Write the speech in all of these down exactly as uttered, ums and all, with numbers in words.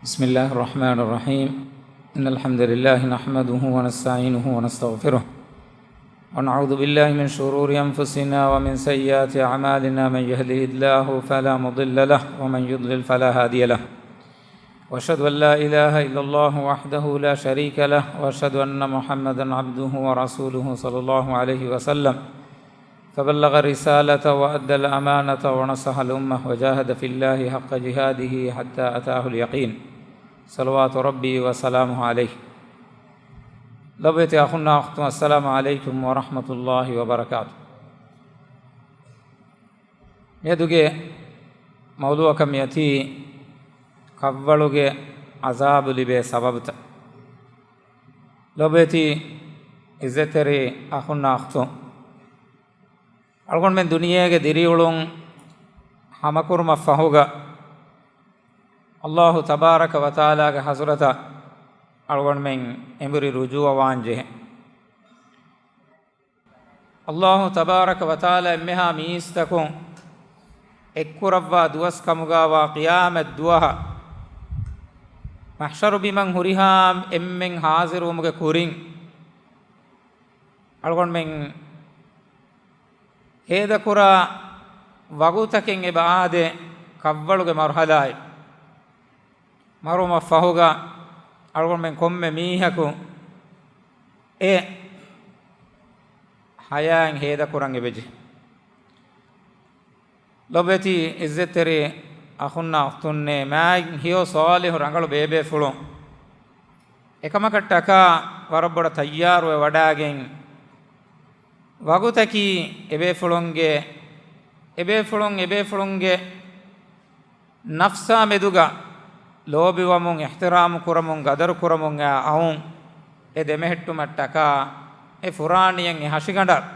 بسم الله الرحمن الرحيم. إن الحمد لله نحمده ونستعينه ونستغفره، ونعوذ بالله من شرور أنفسنا ومن سيئات أعمالنا. من يهده الله فلا مضل له، ومن يضلل فلا هادي له. وأشهد أن لا إله إلا الله وحده لا شريك له، وأشهد أن محمدا عبده ورسوله صلى الله عليه وسلم، فبلغ الرسالة وأدى الأمانة ونصح الأمة وجاهد في الله حق جهاده حتى أتاه اليقين. صلوات ربي وسلامه عليه. ލޮބުވެތި އަޚުންނާ އުޚްތުން، السلام عليكم ورحمة الله وبركاته. މިއަދުގެ މައުޟޫޢަކަށް މިއޮތީ ކަށްވަޅުގެ ޢަޒާބު ލިބޭ ސަބަބުތައް. ލޮބުވެތި ޢިއްޒަތްތެރި އަޚުންނާ އުޚްތުން، އަޅުގަނޑުމެން ދުނިޔޭގެ ދިރިއުޅުން ހަމަކުރުމަށް ފަހުގަ، ﷲ ތަބާރަކަ ވަތަޢާލާގެ ޙަޟްރަތަށް އަޅުގަނޑުމެން އެނބުރި ރުޖޫޢަވާން ޖެހޭ. ﷲ ތަބާރަކަ ވަތަޢާލާ އެންމެހާ މީސްތަކުން އެއްކުރައްވާ ދުވަސް ކަމުގާވާ ޤިޔާމަތް ދުވަހަށް، މަޙްޝަރު ބިމަށް ހުރިހާ އެންމެން ޙާޟިރުވުމުގެ ކުރިން، އަޅުގަނޑުމެން ހޭދަކުރާ ވަގުތަކެއް އެބަ އާދޭ، ކަށްވަޅުގެ މަރުޙަލާއެއް. މަރުވުމަށް ފަހުގަ އަޅުގަނޑުމެން ކޮންމެ މީހަކު އެ ޙަޔާތް ހޭދަކުރަން އެބަޖެހޭ. ލޮބުވެތި ޢިއްޒަތްތެރި އަޚުންނާ އުޚްތުންނޭ، މާތް ހެޔޮ ޞާލިޙު ރަނގަޅު ބޭބޭފުޅުން އެކަމަކަށްޓަކާ ވަރަށް ބޮޑަށް ތައްޔާރުވެ ވަޑާގެން، ވަގުތަކީ އެބޭފުޅުންގެ، އެބޭފުޅުން އެބޭފުޅުންގެ ނަފްސާ މެދުގަ ލޯބިވަމުން، އިޙްތިރާމު ކުރަމުން، ގަދަރު ކުރަމުން އައި އައުން، އެ ދެމެހެއްޓުމަށްޓަކާ އެ ފުރާނިއެއް އެ ހަށިގަނޑަށް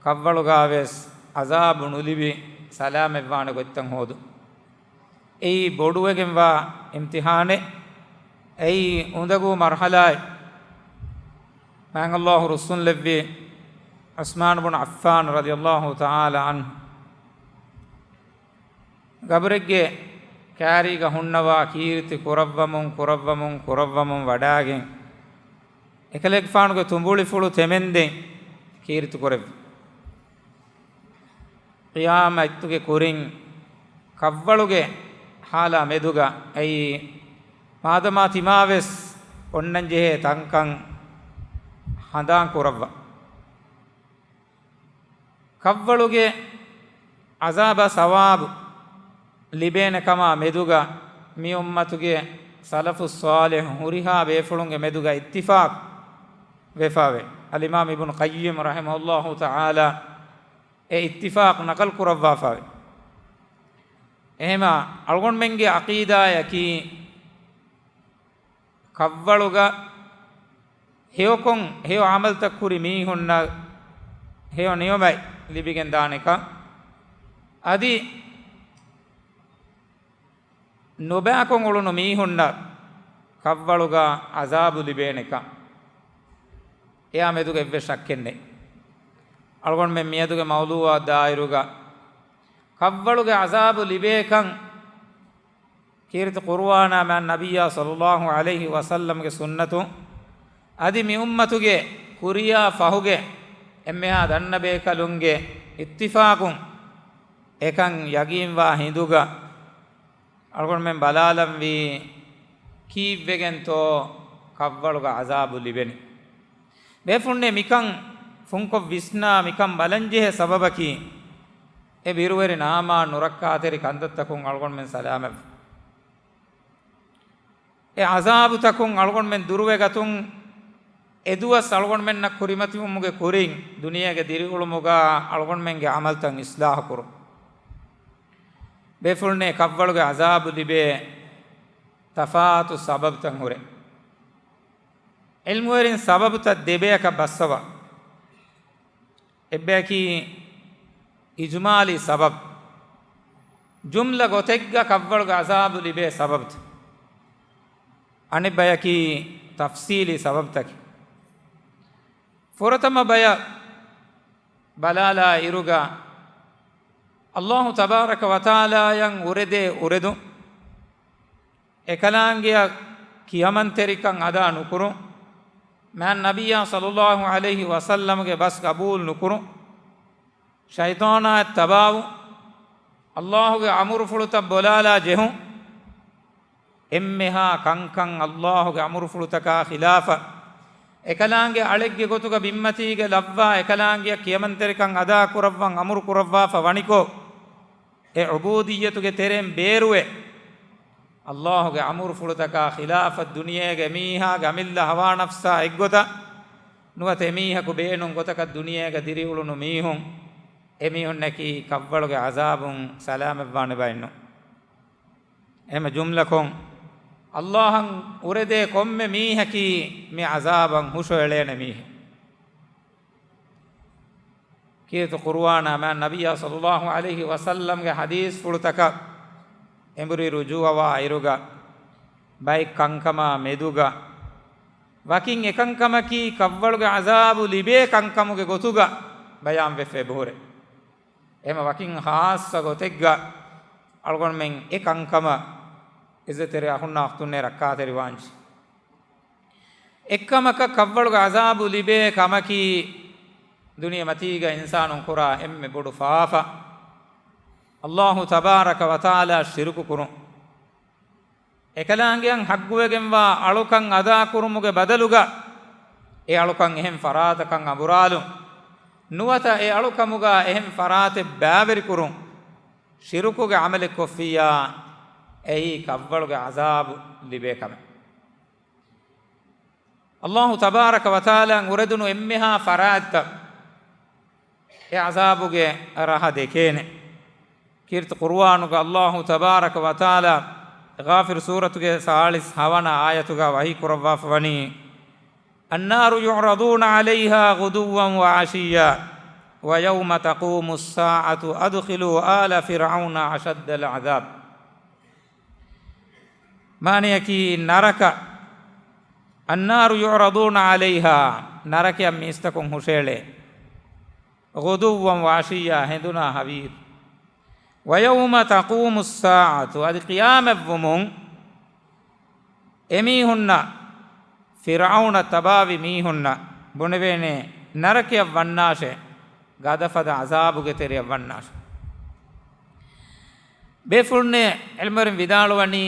ކަށްވަޅުގާވެސް ޢަޒާބު ނުލިބި ސަލާމަތްވާނެ ގޮތްތައް ހޯދުން. އެއީ ބޮޑުވެގެންވާ އިމްތިޙާނެއް. އެއީ އުނދަގޫ މަރުޙަލާއެއް. މާތް ﷲ ރުއްސުންލެއްވި ޢުސްމާނު ބުނު ޢައްފާން ރަޟިޔަﷲ ތަޢާލާ ޢަންހު ގަބުރެއްގެ ކާރީގަ ހުންނަވާ ކީރިތި ކުރައްވަމުން، ކުރައްވަމުން، ކުރައްވަމުން ވަޑާގެން، އެކަލޭގެފާނުގެ ތުނބުޅިފުޅު ތެމެންދެން ކީރިތި ކުރެއްވި. ޤިޔާމަތްތުގެ ކުރިން ކަށްވަޅުގެ ޙާލާ މެދުގަ އެއީ މާދަމާ ތިމާވެސް އޮންނަންޖެހޭ ތަންކަން ހަނދާން ކުރައްވާ. ކަށްވަޅުގެ ޢަޒާބާ ސަވާބު ލިބޭނެ ކަމާ މެދުގަ މި އުއްމަތުގެ ސަލަފުއް ޞާލިޙު ހުރިހާ ބޭފުޅުންގެ މެދުގަ އިއްތިފާޤު ވެފާވޭ. އަލްއިމާމް އިބްނު ޤައްޔިމް ރަޙިމަހުﷲ ތަޢާލާ އެ އިއްތިފާޤު ނަޤަލް ކުރައްވާފާވޭ. އެހެމަ އަޅުގަނޑުމެންގެ ޢަޤީދާއަކީ، ކަށްވަޅުގަ ހެޔޮކޮން ހެޔޮ ޢަމަލުތައް ކުރި މީހުންނަށް ހެޔޮ ނިޢުމަތް ލިބިގެން ދާނެކަން، އަދި ނުބައިކޮށް އުޅުނު މީހުންނަށް ކަށްވަޅުގަ ޢަޒާބު ލިބޭނެކަން، އެއާ މެދުގަ އެއްވެސް ޝައްކެއް ނެތް. އަޅުގަނޑުމެން މިއަދުގެ މައުޟޫޢާ ދާއިރުގަ ކަށްވަޅުގެ ޢަޒާބު ލިބޭކަން ކީރިތި ޤުރުއާނާ މާތް ނަބިއްޔާ ޞައްލަﷲ ޢަލައިހި ވަސައްލަމްގެ ސުންނަތުން، އަދި މި އުއްމަތުގެ ކުރިޔާ ފަހުގެ އެންމެހާ ދަންނަ ބޭކަލުންގެ އިއްތިފާޤުން އެކަން ޔަގީންވާ ހިނދުގަ، އަޅުގަނޑުމެން ބަލާލަންވީ ކީއްވެގެންތޯ ކަށްވަޅުގަ ޢަޒާބު ލިބެނީ. ބޭފުޅުންނޭ މިކަން ފުންކޮށް ވިސްނާ މިކަން ބަލަންޖެހޭ ސަބަބަކީ، އެ ބިރުވެރި ނާމާ ނުރައްކާތެރި ކަންތައްތަކުން އަޅުގަނޑުމެން ސަލާމަތް، އެ ޢަޒާބުތަކުން އަޅުގަނޑުމެން ދުރުވެގަތުން، އެދުވަސް އަޅުގަނޑުމެންނަށް ކުރިމަތިވުމުގެ ކުރިން، ދުނިޔޭގެ ދިރިއުޅުމުގަ އަޅުގަނޑުމެންގެ ޢަމަލުތައް އިޞްލާޙު ކުރުން. ބޭފުޅުންނޭ ކަށްވަޅުގެ ޢަޒާބު ލިބޭ ތަފާތު ސަބަބުތައް ހުރޭ. ޢިލްމުވެރިން ސަބަބުތައް ދެބަޔަކަށް ބައްސަވާ. އެއްބަޔަކީ އިޖުމާލީ ސަބަބު، ޖުމްލަ ގޮތެއްގަ ކަށްވަޅުގެ ޢަޒާބު ލިބޭ ސަބަބުތައް. އަނެއް ބަޔަކީ ތަފްޞީލީ ސަބަބުތަކެއް. ފުރަތަމަ ބަޔަށް ބަލާލާ އިރުގަ، ﷲ ތަބާރަކަ ވަތަޢާލާއަށް އުރެދޭ އުރެދުން، އެކަލާނގެއަށް ކިޔަމަންތެރިކަން އަދާ ނުކުރުން، މާތް ނަބިއްޔާ ޞައްލައްލާހު ޢަލައިހި ވަސައްލަމްގެ ބަސް ޤަބޫލު ނުކުރުން، ޝައިޠާނާއަށް ތަބާވުން، ﷲގެ އަމުރުފުޅުތައް ބޮލާލާ ޖެހުން، އެންމެހާ ކަންކަން ﷲގެ އަމުރުފުޅުތަކާ ޚިލާފަށް، އެކަލާނގެ އަޅެއްގެ ގޮތުގަ ބިންމަތީގަ ލައްވާ އެކަލާނގެއަށް ކިޔަމަންތެރިކަން އަދާ ކުރައްވަން އަމުރު ކުރައްވާފަ ވަނިކޮށް، އެ ޢުބޫދިއްޔަތުގެ ތެރެއިން ބޭރުވެ، ﷲގެ އަމުރުފުޅުތަކާ ޚިލާފަށް ދުނިޔޭގެ މީހާގެ އަމިއްލަ ހަވާ ނަފްސާ އެއްގޮތަށް ނުވަތަ އެމީހަކު ބޭނުން ގޮތަކަށް ދުނިޔޭގަ ދިރިއުޅުނު މީހުން، އެމީހުންނަކީ ކަށްވަޅުގެ ޢަޒާބުން ސަލާމަތްވާނެ ބައެއްނު. އެހެން ޖުމްލަކޮށް، ﷲއަށް އުރެދޭ ކޮންމެ މީހަކީ މި ޢަޒާބަށް ހުށައެޅޭނެ މީހެއް. ކީރިތި ޤުރުއާނާ މާތް ނަބިއްޔާ ޞައްލައްލާހު ޢަލައިހި ވަސައްލަމްގެ ޙަދީޘްފުޅުތަކަށް އެނބުރި ރުޖޫޢަވާ އިރުގަ، ބައެއް ކަންކަމާ މެދުގަ، ވަކިން އެކަންކަމަކީ ކަށްވަޅުގެ ޢަޒާބު ލިބޭ ކަންކަމުގެ ގޮތުގަ ބަޔާންވެފަ އެބަހުރޭ. އެހެމަ ވަކިން ޚާއްޞަ ގޮތެއްގަ އަޅުގަނޑުމެން އެ ކަންކަމަށް އިއްޒަތްތެރި އަޚުންނާ އުޚްތުންނޭ ރައްކާތެރިވާންޖެ. އެއްކަމަކަށް ކަށްވަޅުގެ ޢަޒާބު ލިބޭ ކަމަކީ، ދުނިޔެމަތީގަ އިންސާނުން ކުރާ އެންމެ ބޮޑު ފާފަ، ﷲ ތަބާރަކަ ވަތަޢާލާ ޝިރުކު ކުރުން. އެކަލާނގެއަށް ޙައްޤުވެގެންވާ އަޅުކަން އަދާކުރުމުގެ ބަދަލުގަ، އެ އަޅުކަން އެހެން ފަރާތަކަށް އަނބުރާލުން، ނުވަތަ އެ އަޅުކަމުގަ އެހެން ފަރާތެއް ބައިވެރިކުރުން، ޝިރުކުގެ ޢަމަލެއް ކޮށްފިއްޔާ، އެއީ ކަށްވަޅުގެ ޢަޒާބު ލިބޭ ކަމެއް. ﷲ ތަބާރަކަ ވަތަޢާލާ އުރެދުނު އެންމެހާ ފަރާތްތައް އެ ޢަޒާބުގެ ރަހަ ދެކޭނެ. ކީރިތި ޤުރުއާނުގަ ﷲ ތަބާރަކަ ވަތަޢާލާ ޣާފިރު ސޫރަތުގެ ސާޅީސް ހަވަނަ އާޔަތުގަ ވަޙީ ކުރައްވާފަ ވަނީ، النار يعرضون عليها غدوا وعشيا ويوم تقوم الساعة أدخلوا آل فرعون أشد العذاب. މާނަޔަކީ ނަރަކަ، النار يعرضون عليها، ނަރަކަޔަށް މީސްތަކުން ހުށައެޅޭ، غدوا وعشيا، ހެނދުނާ ހަވީރު، ويوم تقوم الساعة، އަދި ޤިޔާމަތްވުމުން އެމީހުންނަށް، ފިރްޢައުނަށް ތަބާވި މީހުންނަށް ބުނެވޭނެ، ނަރަކަޔަށް ވަންނާށޭ، ގަދަފަދަ ޢަޒާބުގެ ތެރެޔަށް ވަންނާށޭ. ބޭފުޅުންނޭ، ޢިލްމުވެރިން ވިދާޅުވަނީ،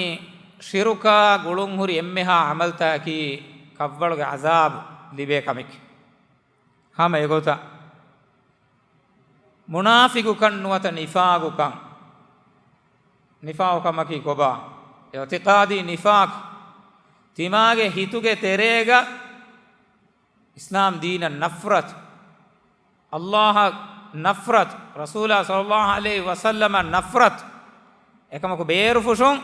ޝިރުކާ ގުޅުންހުރި އެންމެހާ ޢަމަލުތަކަކީ ކަށްވަޅުގެ ޢަޒާބު ލިބޭ ކަމެކޭ. ހަމަ އެގޮތަށް މުނާފިޤުކަން ނުވަތަ ނިފާޤުކަން. ނިފާޤުކަމަކީ ކޮބާ؟ އިޢުތިޤާދީ ނިފާޤު. ތިމާގެ ހިތުގެ ތެރޭގަ އިސްލާމް ދީނަށް ނަފްރަތު، ﷲއަށް ނަފްރަތު، ރަސޫލާ ޞައްލައްލާހު ޢަލައިހި ވަސައްލަމަށް ނަފްރަތު، އެކަމަކު ބޭރުފުށުން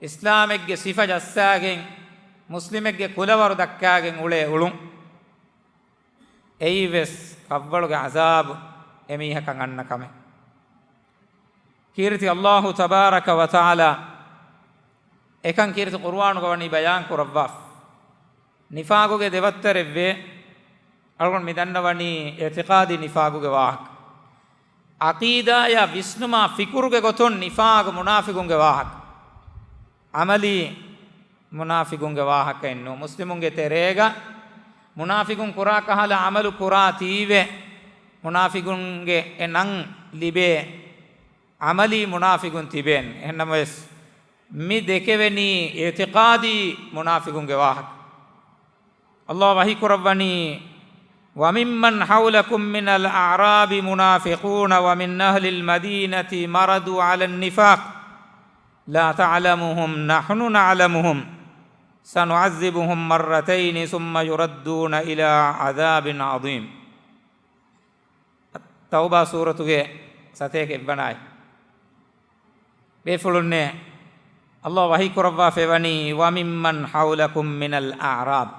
އިސްލާމެއްގެ ސިފަ ޖައްސާގެން، މުސްލިމެއްގެ ކުލަވަރު ދައްކާގެން އުޅޭ އުޅުން. އެއީވެސް ކަށްވަޅުގެ ޢަޒާބު އެމީހަކަށް އަންނަ ކަމެއް. ކީރިތި ﷲ ތަބާރަކަ ވަތަޢާލާ އެކަން ކީރިތި ޤުރުއާނުގަ ވަނީ ބަޔާން ކުރައްވާފަ. ނިފާޤުގެ ދެވައްތަރެއްވޭ. އަޅުގަނޑު މި ދަންނަވަނީ އިޢުތިޤާދީ ނިފާޤުގެ ވާހަކަ. ޢަޤީދާޔާ ވިސްނުމާ ފިކުރުގެ ގޮތުން ނިފާޤު މުނާފިޤުންގެ ވާހަކަ. ޢަމަލީ މުނާފިޤުންގެ ވާހަކައެއް ނޫން. މުސްލިމުންގެ ތެރޭގަ މުނާފިޤުން ކުރާ ކަހަލަ ޢަމަލު ކުރާތީވެ، މުނާފިޤުންގެ އެ ނަން ލިބޭ ޢަމަލީ މުނާފިޤުން ތިބޭން. އެހެންނަމަވެސް، މި ދެކެވެނީ އިޢުތިޤާދީ މުނާފިޤުންގެ ވާހަކަ. ﷲ ވަޙީ ކުރައްވަނީ، وَمِمَّنْ حَوْلَكُمْ مِنَ الْأَعْرَابِ مُنَافِقُونَ وَمِنْ أَهْلِ الْمَدِينَةِ مَرَدُوا عَلَى النِّفَاقِ لَا تَعْلَمُهُمْ نَحْنُ نَعْلَمُهُمْ سَنُعَذِّبُهُمْ مَرَّتَيْنِ ثُمَّ يُرَدُّونَ إِلَى عَذَابٍ عَظِيمٍ. ތައުބާ ސޫރަތުގެ ސަތޭކަ އެއްވަނަ އާޔަތް. ބޭފުޅުންނޭ، ﷲ ވަޙީ ކުރައްވާފައިވަނީ، وَمِمَّنْ حَوْلَكُمْ مِنَ الْأَعْرَابِ.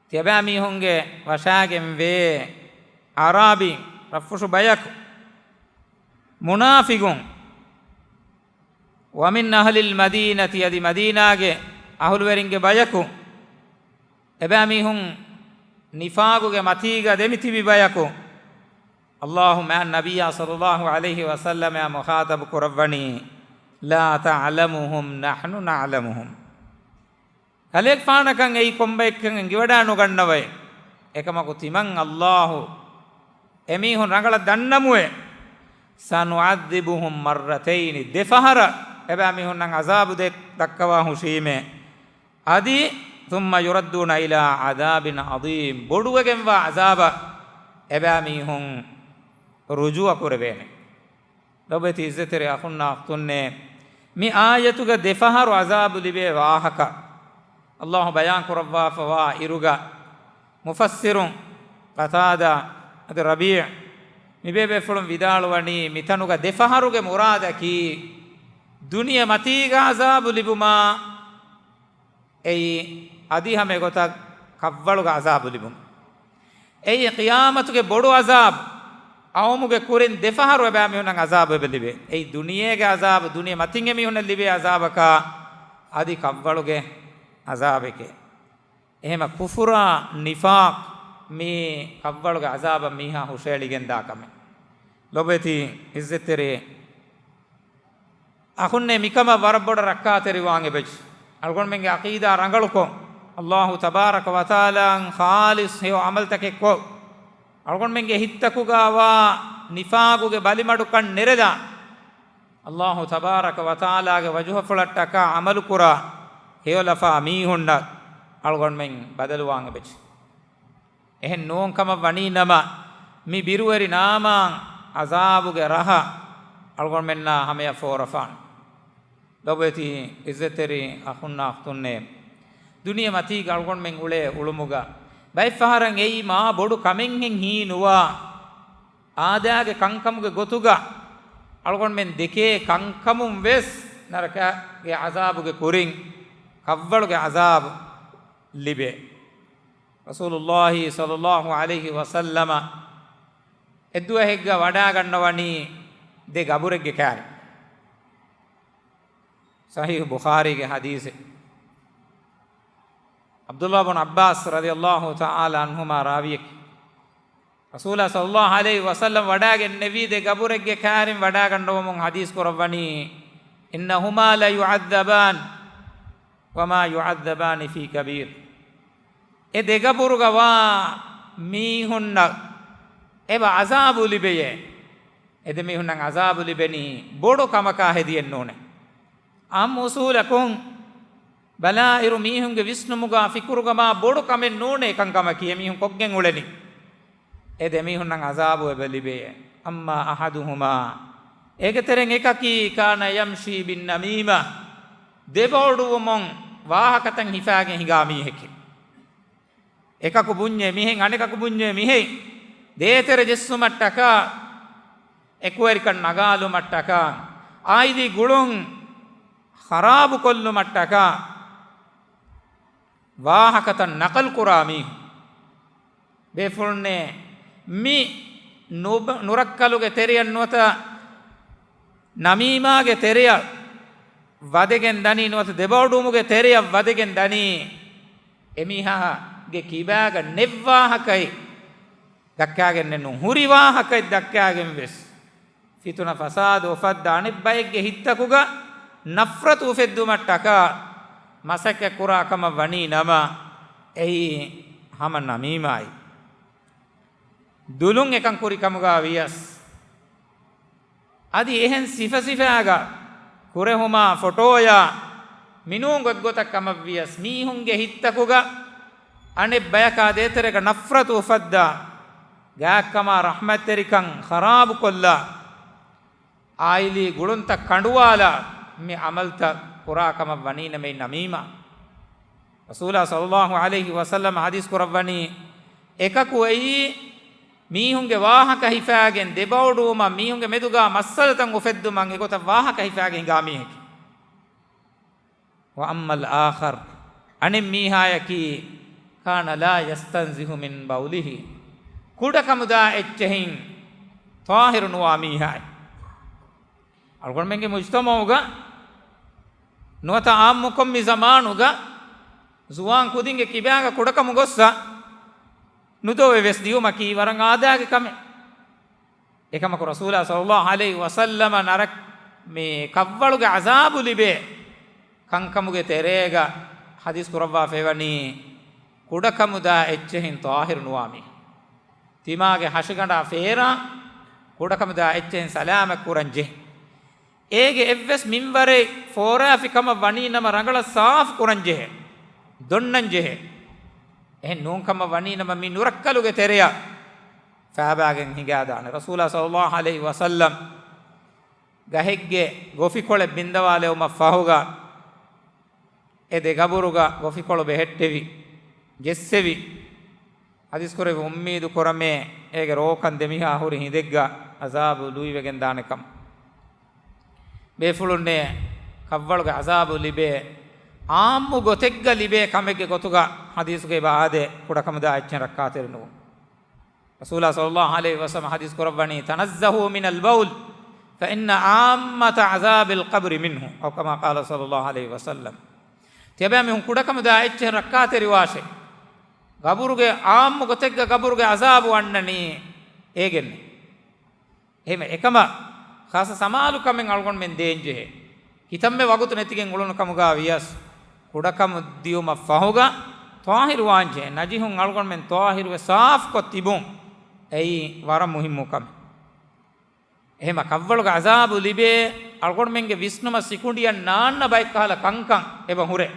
ތިޔަބައިމީހުންގެ ވަށާގެންވޭ އަޢްރާބީން، ރަށްފުށު ބަޔަކު. މުނާފިޤުން. وَمِنْ أَهْلِ الْمَدِينَةِ، އަދި މަދީނާގެ އަހުލުވެރިންގެ ބަޔަކު، އެބައިމީހުން ނިފާޤުގެ މަތީގަ ދެމިތިބި ބަޔަކު. ﷲ މާތް ނަބިއްޔާ ޞައްލައްލާހު ޢަލައިހި ވަސައްލަމައާ މުޚާޠަބު ކުރައްވަނީ، لا تعلمهم نحن نعلمهم. ކަލޭގެފާނަކަށް އެއީ ކޮންބައެއްކަން އެނގިވަޑާ ނުގަންނަވައޭ. އެކަމަކު ތިމަން އައްލާހު އެމީހުން ރަނގަޅަށް ދަންނަމުއޭ. سنعذبهم مرتين، ދެފަހަރަށް އެބައިމީހުންނަށް އަޒާބު ދެ-، ދައްކަވާ ހުށީމޭ. އަދި ثم يردون إلى عذاب عظيم، ބޮޑުވެގެންވާ އަޒާބަށް އެބައިމީހުން ރުޖޫޢަ ކުރެވޭނެ. ލޮބުވެތި އިއްޒަތްތެރި އަޚުންނާ އުޚްތުންނޭ، މި އާޔަތުގަ ދެފަހަރު އަޒާބު ލިބޭ ވާހަކަ އައްލާހު ބަޔާން ކުރައްވާފަވާ އިރުގަ، މުފައްސިރުން ޤަތާދާ އަދި ރަބީޢު މިބޭބޭފުޅުން ވިދާޅުވަނީ، މިތަނުގަ ދެފަހަރުގެ މުރާދަކީ، ދުނިޔެ މަތީގަ އަޒާބު ލިބުމާ، އެއީ އަދި ހަމަ އެގޮތަށް ކަށްވަޅުގެ އަޒާބު ލިބުން. އެއީ ޤިޔާމަތުގެ ބޮޑު އަޒާބު. އައުމުގެ ކުރިން ދެފަހަރު އެބައިމީހުންނަށް އަޒާބު އެބަ ލިބޭ. އެއީ ދުނިޔޭގެ އަޒާބު، ދުނިޔެ މަތިން އެމީހުންނަށް ލިބޭ އަޒާބަކާ، އަދި ކަށްވަޅުގެ އަޒާބެކޭ. އެހެމަ ކުފުރާ ނިފާޤް މި ކަށްވަޅުގެ އަޒާބަށް މީހާ ހުށައެޅިގެންދާ ކަމެއް. ލޮބުވެތި އިއްޒަތްތެރި އަޚުންނޭ، މިކަމަށް ވަރަށް ބޮޑަށް ރައްކާތެރިވާން އެބަޖެ. އަޅުގަނޑުމެންގެ ޢަޤީދާ ރަނގަޅުކޮށް، އައްލާހު ތަބާރަކަ ވަތަޢާލާއަށް ޚާލިޞް ހެޔޮ ޢަމަލުތަކެއްކޮށް، އަޅުގަނޑުމެންގެ ހިތްތަކުގަ ވާ ނިފާގުގެ ބަލިމަޑުކަން ނެރެލާ، އައްލާހު ތަބާރަކަ ވަތަޢާލާގެ ވަޖުހަފުޅަށްޓަކާ ޢަމަލުކުރާ ހެޔޮލަފާ މީހުންނަށް އަޅުގަނޑުމެން ބަދަލުވާން އެބަޖެ. އެހެން ނޫން ކަމަށް ވަނީ ނަމަ، މި ބިރުވެރި ނާމާ ޢަޒާބުގެ ރަހަ އަޅުގަނޑުމެންނާ ހަމަޔަށް ފޯރަފާނެ. ލޮބުވެތި އިއްޒަތްތެރި އަޚުންނާ އުޚްތުންނޭ، ދުނިޔެ މަތީގަ އަޅުގަނޑުމެން އުޅޭ އުޅުމުގަ ބައެއްފަހަރަށް އެއީ މާ ބޮޑު ކަމެއްހެން ހީނުވާ، އާދައިގެ ކަންކަމުގެ ގޮތުގަ އަޅުގަނޑުމެން ދެކޭ ކަންކަމުން ވެސް ނަރަކަގެ ޢަޒާބުގެ ކުރިން ކަށްވަޅުގެ ޢަޒާބު ލިބޭ. ރަސޫލުﷲ ޞައްލަﷲ ޢަލައިހި ވަސައްލަމަ އެއްދުވަހެއްގަ ވަޑާގަންނަވަނީ ދެ ގަބުރެއްގެ ކާރި. ޞަޙީޙު ބުޚާރީގެ ޙަދީޘެއް. ޢަބްދުﷲ ބުން ޢައްބާސް ރަޟިޔަﷲ ތަޢާލާ ޢަންހުމާ ރާވިޔަކީ. ރަސޫލާ ޞައްލަﷲ ޢަލައިހި ވަސައްލަމަ ވަޑާގެންނެވީ ދެ ގަބުރެއްގެ ކާރިން ވަޑާގަންނަވަމުން ޙަދީޘް ކުރައްވަނީ، إنهما ليعذبان وما يعذبان في كبير. އެ ދެ ގަބުރުގަ ވާ މީހުންނަށް އެބަ ޢަޒާބު ލިބެޔޭ. އެ ދެ މީހުންނަށް ޢަޒާބު ލިބެނީ ބޮޑު ކަމަކާ ހެދިއެއް ނޫނޭ. އާއްމު އުޞޫލަކުން ބަލާއިރު، މީހުންގެ ވިސްނުމުގާ ފިކުރުގަ މާ ބޮޑު ކަމެއް ނޫނޭ ކަންކަމަކީ އެމީހުން ކޮށްގެން އުޅެނީ. އެ ދެ މީހުންނަށް ޢަޒާބު އެބަ ލިބެޔޭ. أما أحدهما، އޭގެ ތެރެއިން އެކަކީ، كان يمشي بالنميمة، ދެބައޮޑުވުމުން ވާހަކަތައް ހިފާގެން ހިނގާ މީހެކޭ. އެކަކު ބުންޏޭ މިހެން، އަނެކަކު ބުންޏޭ މިހެން، ދޭތެރެ ޖެއްސުމަށްޓަކާ، އެކުވެރިކަން ނަގާލުމަށްޓަކާ، އާއިލީ ގުޅުން ޚަރާބުކޮށްލުމަށްޓަކާ، ވާހަކަތައް ނަޤަލުކުރާ މީހުން. ބޭފުޅުންނޭ، މި ނުބ-، ނުރައްކަލުގެ ތެރެއަށް ނުވަތަ ނަމީމާގެ ތެރެއަށް ވަދެގެން ދަނީ، ނުވަތަ ދެބައޮޑުވުމުގެ ތެރެއަށް ވަދެގެން ދަނީ، އެމީހާގެ ކިބާގަ ނެއްވާހަކައެއް ދައްކާގެންނެއް ނޫން، ހުރި ވާހަކައެއް ދައްކާގެން ވެސް ފިތުނަ ފަސާދަ އުފައްދާ، އަނެއް ބައެއްގެ ހިތްތަކުގަ ނަފްރަތު އުފެއްދުމަށްޓަކާ މަސައްކަތް ކުރާ ކަމަށް ވަނީ ނަމަ، އެއީ ހަމަ ނަމީމާއި ދުލުން އެކަން ކުރި ކަމުގަ ވިޔަސް، އަދި އެހެން ސިފަސިފައިގަ ކުރެހުމާ ފޮޓޯޔާ މިނޫން ގޮތްގޮތަށް ކަމަށްވިޔަސް، މީހުންގެ ހިތްތަކުގަ އަނެއް ބަޔަކާ ދޭތެރޭގަ ނަފްރަތު އުފައްދާ، ގާތްކަމާ ރަޙްމަތްތެރިކަން ޚަރާބުކޮށްލާ، އާއިލީ ގުޅުންތައް ކަނޑުވާލާ، މި ޢަމަލްތައް ކުރާ ކަމަށް ވަނީ ނަމަ އެއީ ނަމީމާ. ރަސޫލާ ޞައްލަﷲ ޢަލައިހި ވަސައްލަމަ ޙަދީޘް ކުރައްވަނީ، އެކަކު އެއީ މީހުންގެ ވާހަކަ ހިފާގެން، ދެބައޮޑުވުމަށް، މީހުންގެ މެދުގާ މައްސަލަތައް އުފެއްދުމަށް އެގޮތަށް ވާހަކަ ހިފާގެން ހިނގާ މީހެކޭ. وأما الآخر، އަނެއް މީހާޔަކީ، كان لا يستنزه من بوله، ކުޑަކަމުދާ އެއްޗެހިން ޠާހިރު ނުވާ މީހާއެއް. އަޅުގަނޑުމެންގެ މުޖްތަމަޢުގަ ނުވަތަ ޢާއްމުކޮށް މި ޒަމާނުގަ ޒުވާން ކުދިންގެ ކިބާގަ ކުޑަކަމު ގޮއްސަ ނުދޮވެވެސް ދިޔުމަކީ ވަރަށް އާދައިގެ ކަމެއް. އެކަމަކު ރަސޫލާ ޞައްލަﷲ ޢަލައިހި ވަސައްލަމަ ނަރަ-، މި ކަށްވަޅުގެ ޢަޒާބު ލިބޭ ކަންކަމުގެ ތެރޭގަ ޙަދީޘް ކުރައްވާފައިވަނީ، ކުޑަކަމުދާ އެއްޗެހިން ޠާހިރު ނުވާ މީހުން، ތިމާގެ ހަށިގަނޑާ ފޭރާ ކުޑަކަމުދާ އެއްޗެހިން ސަލާމަތް ކުރަން ޖެހޭ. އޭގެ އެއްވެސް މިންވަރެއް ފޯރާފި ކަމަށް ވަނީ ނަމަ ރަނގަޅަށް ސާފު ކުރަން ޖެހޭ، ދޮންނަން ޖެހޭ. އެހެން ނޫން ކަމަށް ވަނީ ނަމަ މި ނުރައްކަލުގެ ތެރެއަށް ފާބާގެން ހިނގާދާނެ. ރަސޫލާ ޞައްލައްލާހު ޢަލައިހި ވަސައްލަމް ގަހެއްގެ ގޮފިކޮޅެއް ބިންދަވާލެވުމަށް ފަހުގަ، އެ ދެ ގަބުރުގަ ގޮފިކޮޅު ބެހެއްޓެވި، ޖެއްސެވި، ޙަދީޘް ކުރެއްވި އުއްމީދު ކުރަމޭ، އޭގެ ރޯކަން ދެމިހާ ހުރި ހިނދެއްގަ ޢަޒާބު ލުއިވެގެން ދާނެ ކަމަށް. ބޭފުޅުންނޭ، ކަށްވަޅުގެ ޢަޒާބު ލިބޭ، ޢާއްމު ގޮތެއްގަ ލިބޭ ކަމެއްގެ ގޮތުގަ ޙަދީޘުގައި އާދޭ، ކުޑަކަމުދާ އެއްޗެއް ރައްކާތެރި ނުވުން. ރަސޫލާ ޞައްލައްލާހު ޢަލައިހި ވަސައްލަމަ ޙަދީޘް ކުރައްވަނީ، "تنزهوا من البول فإن عامة عذاب القبر منه"، أو كما قال صلى الله عليه وسلم. ތިޔަބައިމީހުން ކުޑަކަމުދާ އެއްޗެހިން ރައްކާތެރިވާށޭ. ގަބުރުގެ ޢާއްމު ގޮތެއްގަ ގަބުރުގެ ޢަޒާބު އަންނަނީ އޭގެންނޭ. އެހެންވެ، އެކަމަށް ޚާއްޞަ ސަމާލުކަމެއް އަޅުގަނޑުމެން ދޭންޖެހޭ. ކިތަންމެ ވަގުތު ނެތިގެން އުޅުނު ކަމުގަ ވިޔަސް، ކުޑަކަމު ދިޔުމަށް ފަހުގަ ޠާހިރުވާންޖެހޭ. ނަޖިހުން އަޅުގަނޑުމެން ޠާހިރުވެ ސާފުކޮށް ތިބުން އެއީ ވަރަށް މުހިއްމު ކަމެއް. އެހެމަ ކަށްވަޅުގެ ޢަޒާބު ލިބޭ އަޅުގަނޑުމެންގެ ވިސްނުމަށް ސިކުނޑިއަށް ނާންނަ ބައެއްކަހަލަ ކަންކަން އެބަ ހުރޭ.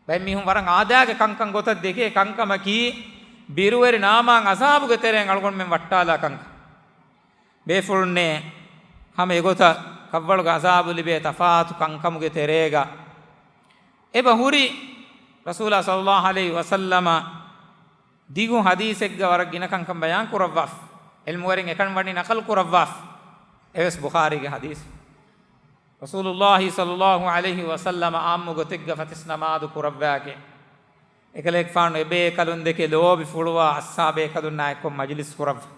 ބައެއް މީހުން ވަރަށް އާދައިގެ ކަންކަން ގޮތަށް ދެކޭ ކަންކަމަކީ، ބިރުވެރި ނާމާން ޢަޒާބުގެ ތެރެއިން އަޅުގަނޑުމެން ވައްޓާލާ ކަންކަން. ބޭފުޅުންނޭ، ހަމަ އެގޮތަށް ކަށްވަޅުގެ ޢަޒާބު ލިބޭ ތަފާތު ކަންކަމުގެ ތެރޭގަ އެބަ ހުރި. ރަސޫލާ ޞައްލައްލާހު ޢަލައިހި ވަސައްލަމަ ދިގު ޙަދީޘެއްގަ ވަރަށް ގިނަ ކަންކަން ބަޔާން ކުރައްވާފަ. ޢިލްމުވެރިން އެކަން ވަނީ ނަޤަލު ކުރައްވާފަ. އެވެސް ބުޚާރީގެ ޙަދީޘެއް. ރަސޫލުއްލާހި ޞައްލައްލާހު ޢަލައިހި ވަސައްލަމަ ޢާއްމު ގޮތެއްގަ ފަތިސް ނަމާދު ކުރައްވާގެ، އެކަލޭގެފާނު އެބޭކަލުން ދެކެ ލޯބި ފުޅުވާ އަޞްޙާބޭކަލުންނާ އެއްކޮށް މަޖިލިސް ކުރައްވާ.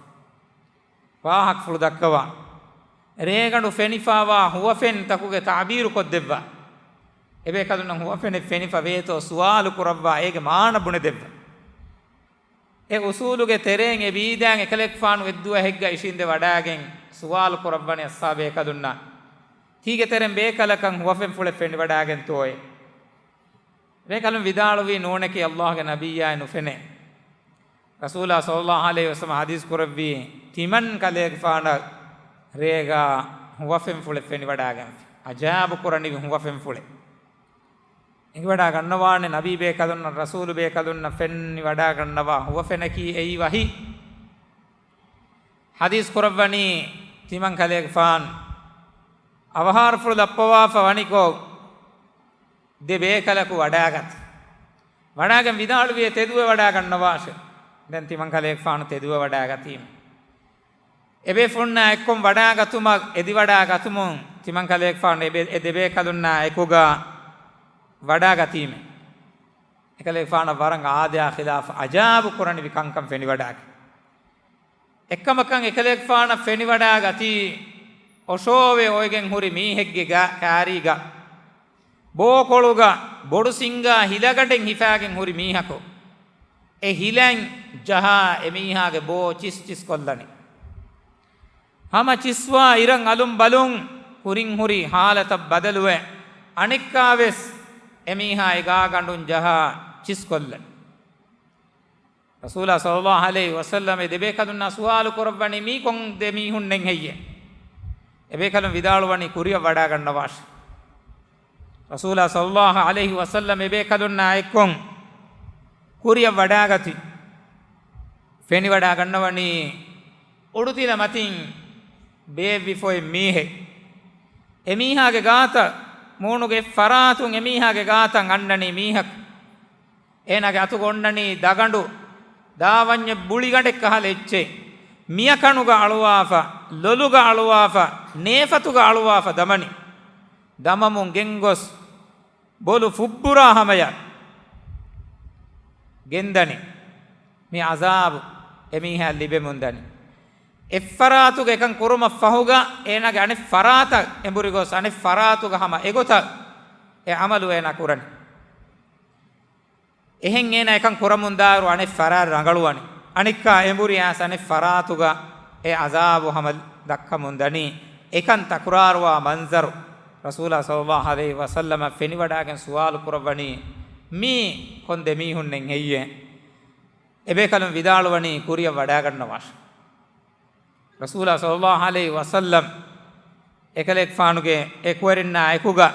ވާހަކަފުޅު ދައްކަވާ. ރޭގަނޑު ފެނިފާވާ ހުވަފެން ތަކުގެ ތަޢުބީރު ކޮށްދެއްވާ. އެބޭކަލުންނަށް ހުވަފެނެއް ފެނިފަ ވޭތޯ ސުވާލު ކުރައްވާ، އޭގެ މާނަ ބުނެދެއްވާ. އެ އުޞޫލުގެ ތެރެއިން އެ ވީދާން އެކަލޭގެފާނު އެއްދުވަހެއްގަ އިށީނދެ ވަޑާގެން ސުވާލު ކުރައްވަނީ އަޞްޙާބޭކަލުންނަށް، ތީގެ ތެރެއިން ބޭކަލަކަށް ހުވަފެންފުޅެއް ފެނިވަޑާގެންތޯއޭ؟ ބޭކަލުން ވިދާޅުވީ، ނޫނެކޭ، އައްލާހުގެ ނަބިއްޔާއެއް ނުފެނޭ. ރަސޫލާ ޞައްލައްލާހު ޢަލައިހި ވަސައްލަމަ ޙަދީޘް ކުރެއްވީ، ތިމަން ކަލޭގެފާނަށް ރޭގަ ހުވަފެންފުޅެއް ފެނިވަޑާގެންފި. ޢަޖާއިބު ކުރަނިވި ހުވަފެންފުޅެއް. އެނގިވަޑާ ގަންނަވާނެ، ނަބީ ބޭކަލުންނަށް، ރަސޫލު ބޭކަލުންނަށް ފެންނިވަޑާ ގަންނަވާ ހުވަފެނަކީ އެއީ ވަޙީ. ޙަދީޘް ކުރައްވަނީ، ތިމަން ކަލޭގެފާނު އަވަހާރަފުޅު ލައްޕަވާފަ ވަނިކޮށް، ދެ ބޭކަލަކު ވަޑާގަތީ. ވަޑާގެން ވިދާޅުވިއޭ، ތެދުވެ ވަޑާ ގަންނަވާށޭ. ދެން ތިމަން ކަލޭގެފާނު ތެދުވެ ވަޑާގަތީމެ. އެބޭފުޅުންނާ އެއްކޮށް ވަޑާގަތުމަށް، އެދިވަޑާ ގަތުމުން ތިމަން ކަލޭގެފާނު އެބޭ-، އެ ދެބޭކަލުންނާ އެކުގަ ވަޑާގަތީމެ. އެކަލޭގެފާނަށް ވަރަށް އާދަޔާ ޚިލާފަށް އަޖާއިބު ކުރަނިވި ކަންކަން ފެނިވަޑާގެ. އެއްކަމަކަށް އެކަލޭގެފާނަށް ފެނިވަޑާގަތީ، އޮށޯވެ އޮވެގެން ހުރި މީހެއްގެ ގާ-، ކާރީގަ، ބޯކޮޅުގަ ބޮޑު ސިންގާ ހިލަގަނޑެއް ހިފާގެން ހުރި މީހަކު، އެ ހިލަން ޖަހާ އެމީހާގެ ބޯ ޗިސް ޗިސް ކޮށްލަނީ. ހަމަ ޗިސްވާ އިރަށް އަލުން ބަލުން ކުރިން ހުރި ހާލަތަށް ބަދަލުވެ، އަނެއްކާވެސް އެމީހާ އެ ގާގަނޑުން ޖަހާ ޗިސް ކޮށްލަނީ. ރަސޫލާ ޞައްލައްލާހު ޢަލައިހި ވަސައްލަމަ އެ ދެބޭކަލުންނާ ސުވާލު ކުރައްވަނީ، މީ ކޮން ދެ މީހުންނެއް ހެއްޔޭ؟ އެބޭކަލުން ވިދާޅުވަނީ، ކުރިއަށް ވަޑާގަންނަވާށޭ. ރަސޫލާ ޞައްލައްލާހު ޢަލައިހި ވަސައްލަމަ އެބޭކަލުންނާ އެއްކޮށް ކުރިއަށް ވަޑާގަތީ. ފެނިވަޑާ ގަންނަވަނީ، އުޑުތިލަ މަތިން ބޭއްވިފައި މީހެއް. އެމީހާގެ ގާތަށް، މޫނުގެ އެއްފަރާތުން އެމީހާގެ ގާތަށް އަންނަނީ މީހަކު. އޭނާގެ އަތުގަ އޮންނަނީ ދަގަނޑު، ދާވަންޏެއް ބުޅިގަނޑެއް ކަހަލަ އެއްޗެއް. މިޔަކަނުގަ އަޅުވާފަ، ލޮލުގަ އަޅުވާފަ، ނޭފަތުގަ އަޅުވާފަ ދަމަނީ. ދަމަމުން ގެންގޮސް، ބޮލު ފުއްބުރާ ހަމަޔަށް ގެންދަނީ. މި ޢަޒާބު އެމީހާއަށް ލިބެމުންދަނީ. އެއްފަރާތުގަ އެކަން ކުރުމަށްފަހުގަ، އޭނާގެ އަނެއް ފަރާތަށް އެނބުރިގޮސް، އަނެއް ފަރާތުގަ ހަމަ އެގޮތަށް އެ ޢަމަލު އޭނާ ކުރަނީ. އެހެން އޭނާ އެކަން ކުރަމުންދާއިރު އަނެއް ފަރާތް ރަނގަޅުވަނީ. އަނެއްކާ އެނބުރި އައިސް އަނެއް ފަރާތުގަ އެ ޢަޒާބު ހަމަ ދައްކަމުންދަނީ. އެކަން ތަކުރާރުވާ މަންޒަރު ރަސޫލާ ޞައްލައްލާހު ޢަލައިހި ވަސައްލަމަށް ފެނިވަޑާގެން ސުވާލު ކުރައްވަނީ، މީ ކޮން ދެމީހުންނެއް ހެއްޔޭ؟ އެބޭކަލުން ވިދާޅުވަނީ، ކުރިއަށް ވަޑާގަންނަވާށި. ރަސޫލާ ޞައްލައްލާހު ޢަލައިހި ވަސައްލަމް އެކަލޭގެފާނުގެ އެކުވެރިންނާ އެކުގަ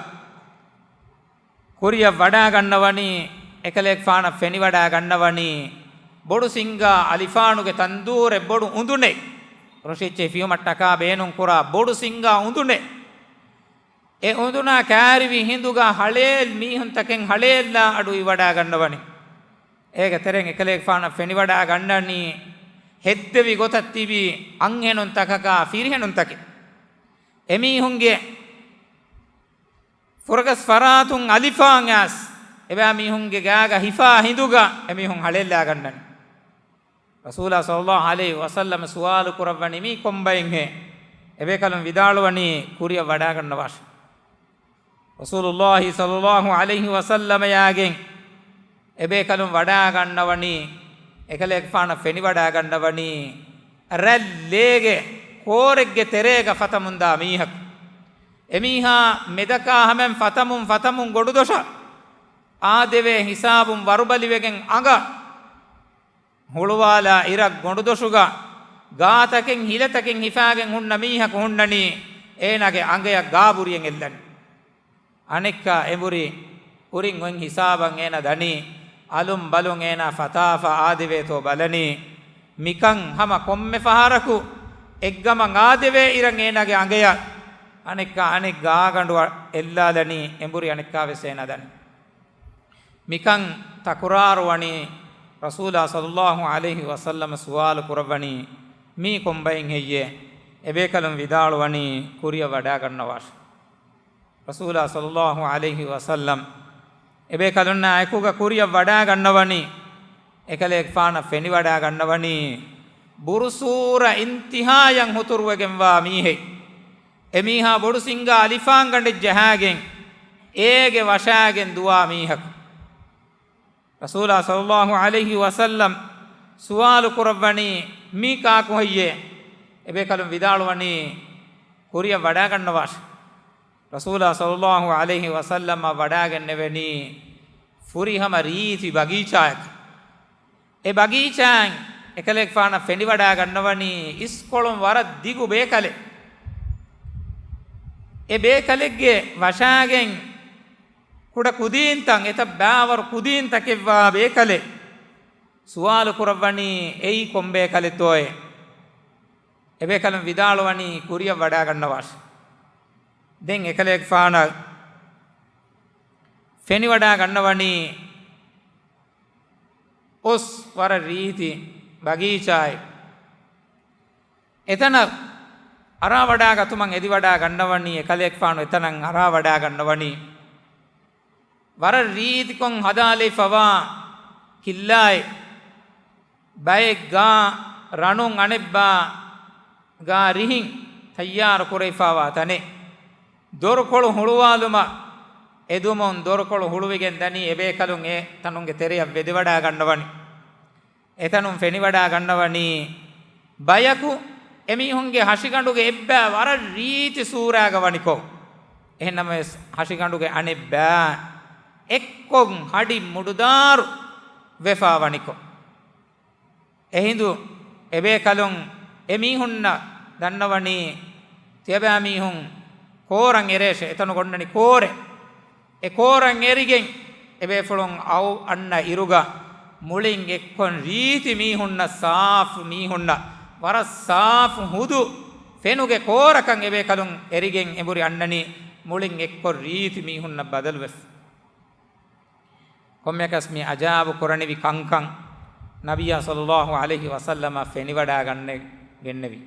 ކުރިއަށް ވަޑާގަންނަވަނީ، އެކަލޭގެފާނަށް ފެނިވަޑާގަންނަވަނީ، ބޮޑު ސިންގާ އަލިފާނުގެ ތަންދޫރެއް، ބޮޑު އުނދުނެއް، ރޮށިއްޗެއް ފިޔުމަށްޓަކާ ބޭނުންކުރާ ބޮޑު ސިންގާ އުނދުނެއް. އެ އުނދުނާ ކާރިވި ހިނދުގަ ހަޅޭއް މީހުންތަކެއް ހަޅޭއްލާ އަޑު އިވަޑާގަންނަވަނީ. އޭގެ ތެރެއިން އެކަލޭގެފާނަށް ފެނިވަޑާގަންނަނީ، ހެއްދެވި ގޮތަށް ތިބި އަންހެނުންތަކަކާ ފިރިހެނުންތަކެއް. އެމީހުންގެ ފުރަގަސް ފަރާތުން އަލިފާން އައިސް، އެބައިމީހުންގެ ގާގަ ހިފާ ހިނދުގަ އެމީހުން ހަޅޭއްލާގަންނަނީ. ރަސޫލާ ޞައްލައްލާހު ޢަލައިހި ވަސައްލަމަ ސުވާލު ކުރައްވަނީ، މީ ކޮންބައެއްހޭ؟ އެބޭކަލުން ވިދާޅުވަނީ، ކުރިއަށް ވަޑާގަންނަވާށި. ރަސޫލުއްލާހި ޞައްލައްލާހު ޢަލައިހި ވަސައްލަމައާގެން އެބޭކަލުން ވަޑާގަންނަވަނީ، އެކަލޭގެފާނަށް ފެނިވަޑާގަންނަވަނީ، ރަތް ލޭގެ ކޯރެއްގެ ތެރޭގަ ފަތަމުންދާ މީހަކު. އެމީހާ މެދަކާ ހަމައިން ފަތަމުން ފަތަމުން ގޮނޑުދޮށަށް އާދެވޭ ހިސާބުން ވަރުބަލިވެގެން އަނގަ ހުޅުވާލާ އިރަށް ގޮނޑުދޮށުގަ ގާތަކެއް ހިލަތަކެއް ހިފާގެން ހުންނަ މީހަކު ހުންނަނީ، އޭނާގެ އަނގަޔަށް ގާބުރިއެއް އެއްލަނީ. އަނެއްކާ އެނބުރި ކުރިން އޮތް ހިސާބަށް އޭނާ ދަނީ، އަލުން ބަލުން އޭނާ ފަތާފަ އާދެވޭތޯ ބަލަނީ. މިކަން ހަމަ ކޮންމެ ފަހަރަކު އެއްގަމަށް އާދެވޭ އިރަށް އޭނާގެ އަނގަޔަށް އަނެއްކާ އަނެއް ގާގަނޑު އަ-، އެއްލާލަނީ، އެނބުރި އަނެއްކާވެސް އޭނާ ދަނީ. މިކަން ތަކުރާރު ވަނީ، ރަސޫލާ ޞައްލައްލާހު ޢަލައިހި ވަސައްލަމަ ސުވާލު ކުރައްވަނީ، މީ ކޮންބައެއް ހެއްޔޭ؟ އެބޭކަލުން ވިދާޅުވަނީ، ކުރިއަށް ވަޑާގަންނަވާށި. ރަސޫލާ ޞައްލައްލާހު ޢަލައިހި ވަސައްލަމް އެބޭކަލުންނާ އެކުގަ ކުރިއަށް ވަޑާގަންނަވަނީ، އެކަލޭގެފާނަށް ފެނިވަޑާގަންނަވަނީ، ބުރުސޫރަ އިންތިހާޔަށް ހުތުރުވެގެންވާ މީހެއް. އެމީހާ ބޮޑު ސިންގާ އަލިފާންގަނޑެއް ޖަހާގެން، އޭގެ ވަށާގެން ދުވާ މީހަކު. ރަސޫލާ ޞައްލައްލާހު ޢަލައިހި ވަސައްލަމް ސުވާލު ކުރައްވަނީ، މީ ކާކު ހެއްޔޭ؟ އެބޭކަލުން ވިދާޅުވަނީ، ކުރިއަށް ވަޑާގަންނަވާށި. ރަސޫލާ ޞައްލައްލާހު ޢަލައިހި ވަސައްލަމަށް ވަޑާގެންނެވެނީ، ފުރިހަމަ ރީތި ބަގީޗާއަކަށް. އެ ބަގީޗާއިން އެކަލޭގެފާނަށް ފެނިވަޑާގަންނަވަނީ އިސްކޮޅުން ވަރަށް ދިގު ބޭކަލެއް. އެ ބޭކަލެއްގެ ވަށާގެން ކުޑަ ކުދީންތައް، އެތައް ބާވަރު ކުދީންތަކެއްވާ ބޭކަލެއް. ސުވާލު ކުރައްވަނީ، އެއީ ކޮން ބޭކަލެއްތޯއޭ؟ އެބޭކަލުން ވިދާޅުވަނީ، ކުރިއަށް ވަޑާގަންނަވާށި. ދެން އެކަލޭގެފާނަށް ފެނިވަޑާގަންނަވަނީ، އޮސް ވަރަށް ރީތި ބަގީޗާއެއް. އެތަނަށް އަރާވަޑާގަތުމަށް އެދިވަޑާ ގަންނަވަނީ، އެކަލޭގެފާނު އެތަނަށް އަރާވަޑާ ގަންނަވަނީ. ވަރަށް ރީތިކޮށް ހަދާލައިފަވާ ކިއްލާއެއް، ބައެއް ގާ ރަނުން އަނެއްބާ ގާ ރިހިން ތައްޔާރު ކުރެވިފާވާ ތަނެއް. ދޮރުކޮޅު ހުޅުވާލުމަށް އެދުމުން ދޮރުކޮޅު ހުޅުވިގެން ދަނީ އެބޭކަލުން އެ ތަނުންގެ ތެރެއަށް ވެދެވަޑާ ގަންނަވަނީ. އެތަނުން ފެނިވަޑާ ގަންނަވަނީ ބަޔަކު އެމީހުންގެ ހަށިގަނޑުގެ އެއްބައި ވަރަށް ރީތި ސޫރާގަ ވަނިކޮށް، އެހެންނަމަވެސް ހަށިގަނޑުގެ އަނެއްބައި އެއްކޮށް ހަޑި މުޑުދާރު ވެފާ ވަނިކޮށް. އެހިނދު އެބޭކަލުން އެމީހުންނަށް ދަންނަވަނީ، ތިޔަބައިމީހުން ކޯރަށް އެރޭށޭ، އެތަނުގަ އޮންނަނީ ކޯރެއް. އެ ކޯރަށް އެރިގެން އެބޭފުޅުން އައު އަންނަ އިރުގަ މުޅިން އެއްކޮށް ރީތި މީހުންނަށް، ސާފު މީހުންނަށް، ވަރަށް ސާފު ހުދު ފެނުގެ ކޯރަކަށް އެބޭކަލުން އެރިގެން އެނބުރި އަންނަނީ، މުޅިން އެއްކޮށް ރީތި މީހުންނަށް ބަދަލުވެފަ. ކޮންމެއަކަސް މި އަޖާބު ކުރަނިވި ކަންކަން ނަބިއްޔާ ޞައްލައްލާހު ޢަލައިހި ވަސައްލަމަށް ފެނިވަޑާގަންނެ-، ގެންނެވި.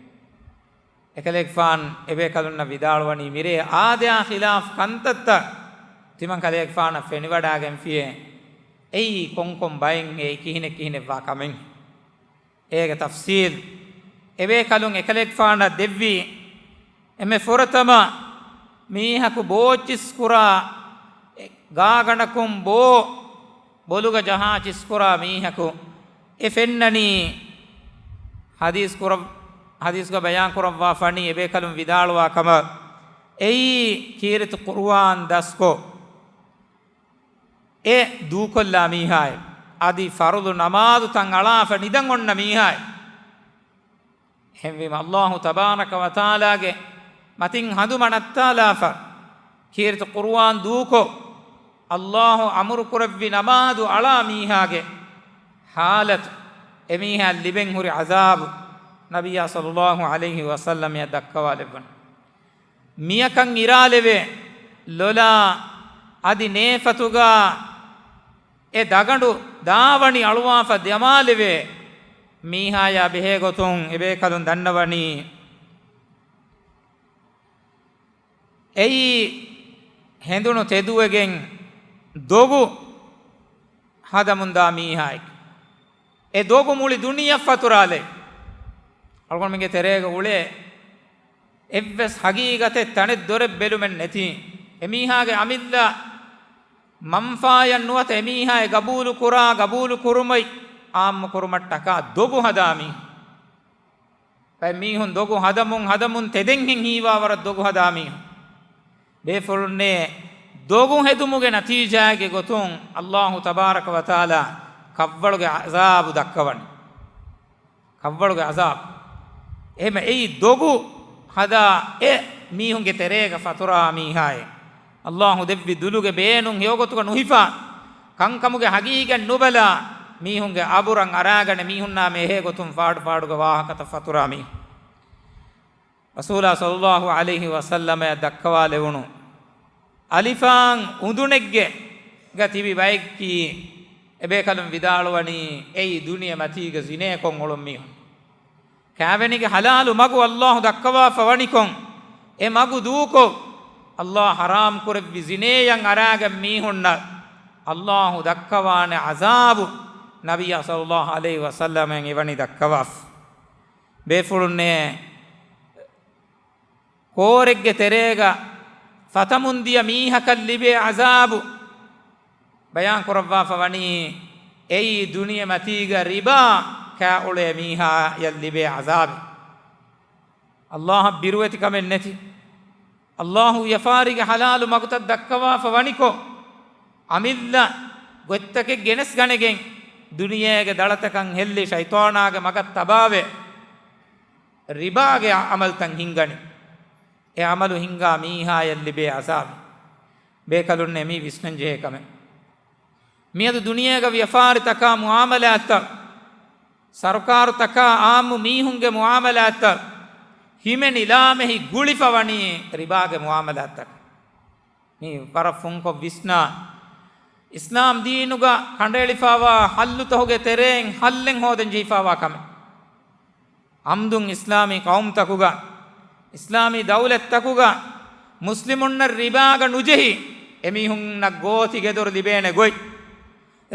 އެކަލޭގެފާން އެބޭކަލުންނަށް ވިދާޅުވަނީ، މިރޭ އާދަޔާ ޚިލާފު ކަންތައްތައް ތިމަން ކަލޭގެފާނަށް ފެނިވަޑާގެންފިޔޭ. އެއީ ކޮންކޮން ބައެއް، އެއީ ކިހިނެއް ކިހިނެއްވާ ކަމެއް. އޭގެ ތަފްޞީލް އެބޭކަލުން އެކަލޭގެފާނަށް ދެއްވީ، އެންމެ ފުރަތަމަ މީހަކު ބޯއްޗިސްކުރާ، ގާގަނޑަކުން ބޯ ބޮލުގަ ޖަހާ ޗިސްކުރާ މީހަކު އެ ފެންނަނީ. ޙަދީޘް ކުރަ-، ޙަދީޘްގަ ބަޔާން ކުރައްވާފަ ވަނީ އެބޭކަލުން ވިދާޅުވާ ކަމަށް، އެއީ ކީރިތި ޤުރުއާން ދަސްކޮށް، އެ ދޫކޮށްލާ މީހާއެއް، އަދި ފަރުޟު ނަމާދުތައް އަޅާފަ ނިދަން އޮންނަ މީހާއެއް. އެހެންވީމަ، ﷲ ތަބާރަކަ ވަތަޢާލާގެ މަތިން ހަނދުމަ ނައްތާލާފަ، ކީރިތި ޤުރުއާން ދޫކޮށް، ﷲ އަމުރު ކުރެއްވި ނަމާދު އަޅާ މީހާގެ ޙާލަތު، އެމީހާ ލިބެން ހުރި ޢަޛާބު، ނަބިއްޔާ ޞައްލައްލާހު ޢަލައިހި ވަސައްލަމައަށް ދައްކަވާލެއްވަން. މިޔަކަށް އިރާލެވޭ، ލޮލާ އަދި ނޭފަތުގާ އެ ދަގަނޑު ދާވަނި އަޅުވާފަ ދަމާލެވޭ މީހާޔާ ބެހޭގޮތުން އެބޭކަލުން ދަންނަވަނީ، އެއީ ހެނދުނު ތެދުވެގެން ދޮގު ހަދަމުންދާ މީހާއެކޭ. އެ ދޮގު މުޅި ދުނިޔެއަށް ފަތުރާލޭ. އަޅުގަނޑުމެންގެ ތެރޭގަ އުޅޭ އެއްވެސް ޙަޤީޤަތެއް ތަނެއް ދޮރެއް ބެލުމެއް ނެތީ، އެމީހާގެ އަމިއްލަ މަންފާޔަށް ނުވަތަ އެމީހާ އެ ގަބޫލު ކުރާ، ގަބޫލު ކުރުމަށް ޢާއްމު ކުރުމަށްޓަކާ ދޮގު ހަދާ މީހުން. ބައެއް މީހުން ދޮގު ހަދަމުން ހަދަމުން ތެދެއްހެން ހީވާ ވަރަށް ދޮގު ހަދާ މީހުން. ބޭފުޅުންނޭ، ދޮގު ހެދުމުގެ ނަތީޖާގެ ގޮތުން ﷲ ތަބާރަކަ ވަތަޢާލާ ކަށްވަޅުގެ ޢަޛާބު ދައްކަވަނީ. ކަށްވަޅުގެ ޢަޛާބު. އެހެން އެއީ ދޮގު ހަދާ އެ މީހުންގެ ތެރޭގަ ފަތުރާ މީހާއޭ. ﷲ ދެއްވި ދުލުގެ ބޭނުން ހެޔޮގޮތުގަ ނުހިފާ، ކަންކަމުގެ ޙަޤީޤަތް ނުބަލާ، މީހުންގެ އަބުރަށް އަރާގަނެ މީހުންނާ މެހޭ ގޮތުން ފާޑުފާޑުގެ ވާހަކަތައް ފަތުރާ މީހުން. ރަސޫލާ ޞައްލައްލާހު ޢަލައިހި ވަސައްލަމައަށް ދައްކަވާލެވުނު އަލިފާން އުނދުނެއްގެ ގަ ތިބި ބައެއްކީ، އެބޭކަލުން ވިދާޅުވަނީ، އެއީ ދުނިޔެ މަތީގަ ޒިނޭކޮށް އުޅުން މީހުން. ކާވެނީގެ ޙަލާލު މަގު ﷲ ދައްކަވާފަ ވަނިކޮށް، އެ މަގު ދޫކޮށް، ﷲ ޙަރާމް ކުރެއްވި ޒިނޭއަށް އަރާގަން މީހުންނަށް ﷲ ދައްކަވާނެ ޢަޛާބު، ނަބިއްޔާ ޞައްލައްލާހު ޢަލައިހި ވަސައްލަމައަށް އެވަނީ ދައްކަވާފަ. ބޭފުޅުންނޭ، ކޯރެއްގެ ތެރޭގަ ފަތަމުން ދިޔަ މީހަކަށް ލިބޭ ޢަޛާބު ބަޔާން ކުރައްވާފަ ވަނީ، އެއީ ދުނިޔެ މަތީގަ ރިބާ ކާ އުޅޭ މީހާޔަށް ލިބޭ ޢަޛާބެއް. ﷲ އަށް ބިރުވެތި ކަމެއް ނެތި. ﷲ ވިޔަފާރީގެ ޙަލާލު މަގުތައް ދައްކަވާފަ ވަނިކޮށް، އަމިއްލަ ގޮތްތަކެއް ގެނެސް ގަނެގެން، ދުނިޔޭގެ ދަޅަތަކަށް ހެއްލި ޝައިޠާނާގެ މަގަށް ތަބާވެ، ރިބާގެ ޢަމަލުތައް ހިންގަނީ. އެ ޢަމަލު ހިންގާ މީހާޔަށް ލިބޭ ޢަޛާބެއް. ބޭކަލުންނޭ މީ ވިސްނަންޖެހޭ ކަމެއް. މިއަދު ދުނިޔޭގަ ވިޔަފާރިތަކާ މުޢާމަލާތްތައް، ސަރުކާރުތަކާ ޢާއްމު މީހުންގެ މުޢާމަލާތްތައް ހިމެނި ލާމެހި ގުޅިފަ ވަނީ ރިބާގެ މުޢާމަލާތްތަކަށް. މީ ވަރަށް ފުންކޮށް ވިސްނާ، އިސްލާމް ދީނުގަ ކަނޑައެޅިފާވާ ޙައްލުތަކުގެ ތެރެއިން ޙައްލެއް ހޯދަން ޖެހިފާވާ ކަމެއް. އަމްދުން އިސްލާމީ ޤައުމުތަކުގަ، އިސްލާމީ ދައުލަތްތަކުގަ މުސްލިމުންނަށް ރިބާގަ ނުޖެހި، އެމީހުންނަށް ގޯތި ގެދޮރު ލިބޭނެ ގޮތް،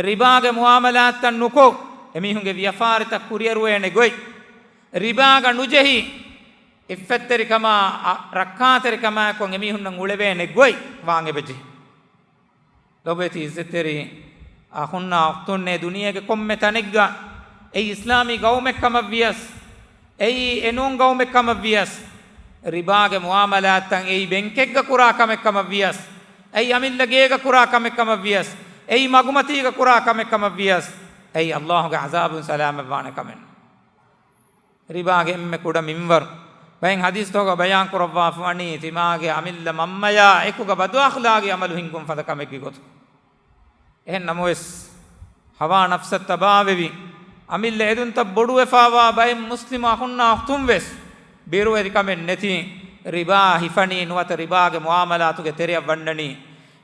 ރިބާގެ މުޢާމަލާތްތައް ނުކޮށް، އެމީހުންގެ ވިޔަފާރިތައް ކުރިއެރުވޭނެ ގޮތް، ރިބާގަ ނުޖެހި، އިއްފަތްތެރިކަމާ، އަ، ރައްކާތެރިކަމާއެކު އެމީހުންނަށް އުޅެވޭނެ ގޮތް ވާން އެބަޖެހޭ. ލޮބުވެތި އިއްޒަތްތެރި އަޚުންނާ އުޚްތުންނޭ، ދުނިޔޭގެ ކޮންމެ ތަނެއްގަ، އެއީ އިސްލާމީ ގައުމެއް ކަމަށް ވިޔަސް، އެއީ އެނޫން ގައުމެއް ކަމަށް ވިޔަސް، ރިބާގެ މުޢާމަލާތްތައް އެއީ ބެންކެއްގަ ކުރާ ކަމެއް ކަމަށް ވިޔަސް، އެއީ އަމިއްލަ ގޭގަ ކުރާ ކަމެއް ކަމަށް ވިޔަސް، އެއީ މަގުމަތީގަ ކުރާ ކަމެއް ކަމަށް ވިޔަސް، އެއީ ﷲ ގެ ޢަޛާބުން ސަލާމަތްވާނެ ކަމެއް. ރިބާގެ އެންމެ ކުޑަ މިންވަރު. ބައެއް ޙަދީޘްތަކުގަ ބަޔާން ކުރައްވާފަ ވަނީ، ތިމާގެ އަމިއްލަ މަންމަޔާ އެކުގަ ބަދުއަޚްލާގީ ޢަމަލު ހިންގުން ފަދަ ކަމެއްގެ ގޮތުން. އެހެން ނަމަވެސް، ހަވާ ނަފްސަށް ތަބާވެވި، އަމިއްލަ އެދުންތައް ބޮޑުވެފާވާ ބައެއް މުސްލިމު އަޚުންނާ އުޚްތުން ވެސް ބިރުވެރިކަމެއް ނެތި، ރިބާ ހިފަނީ ނުވަތަ ރިބާގެ މުޢާމަލާތުގެ ތެރެއަށް ވަންނަނީ.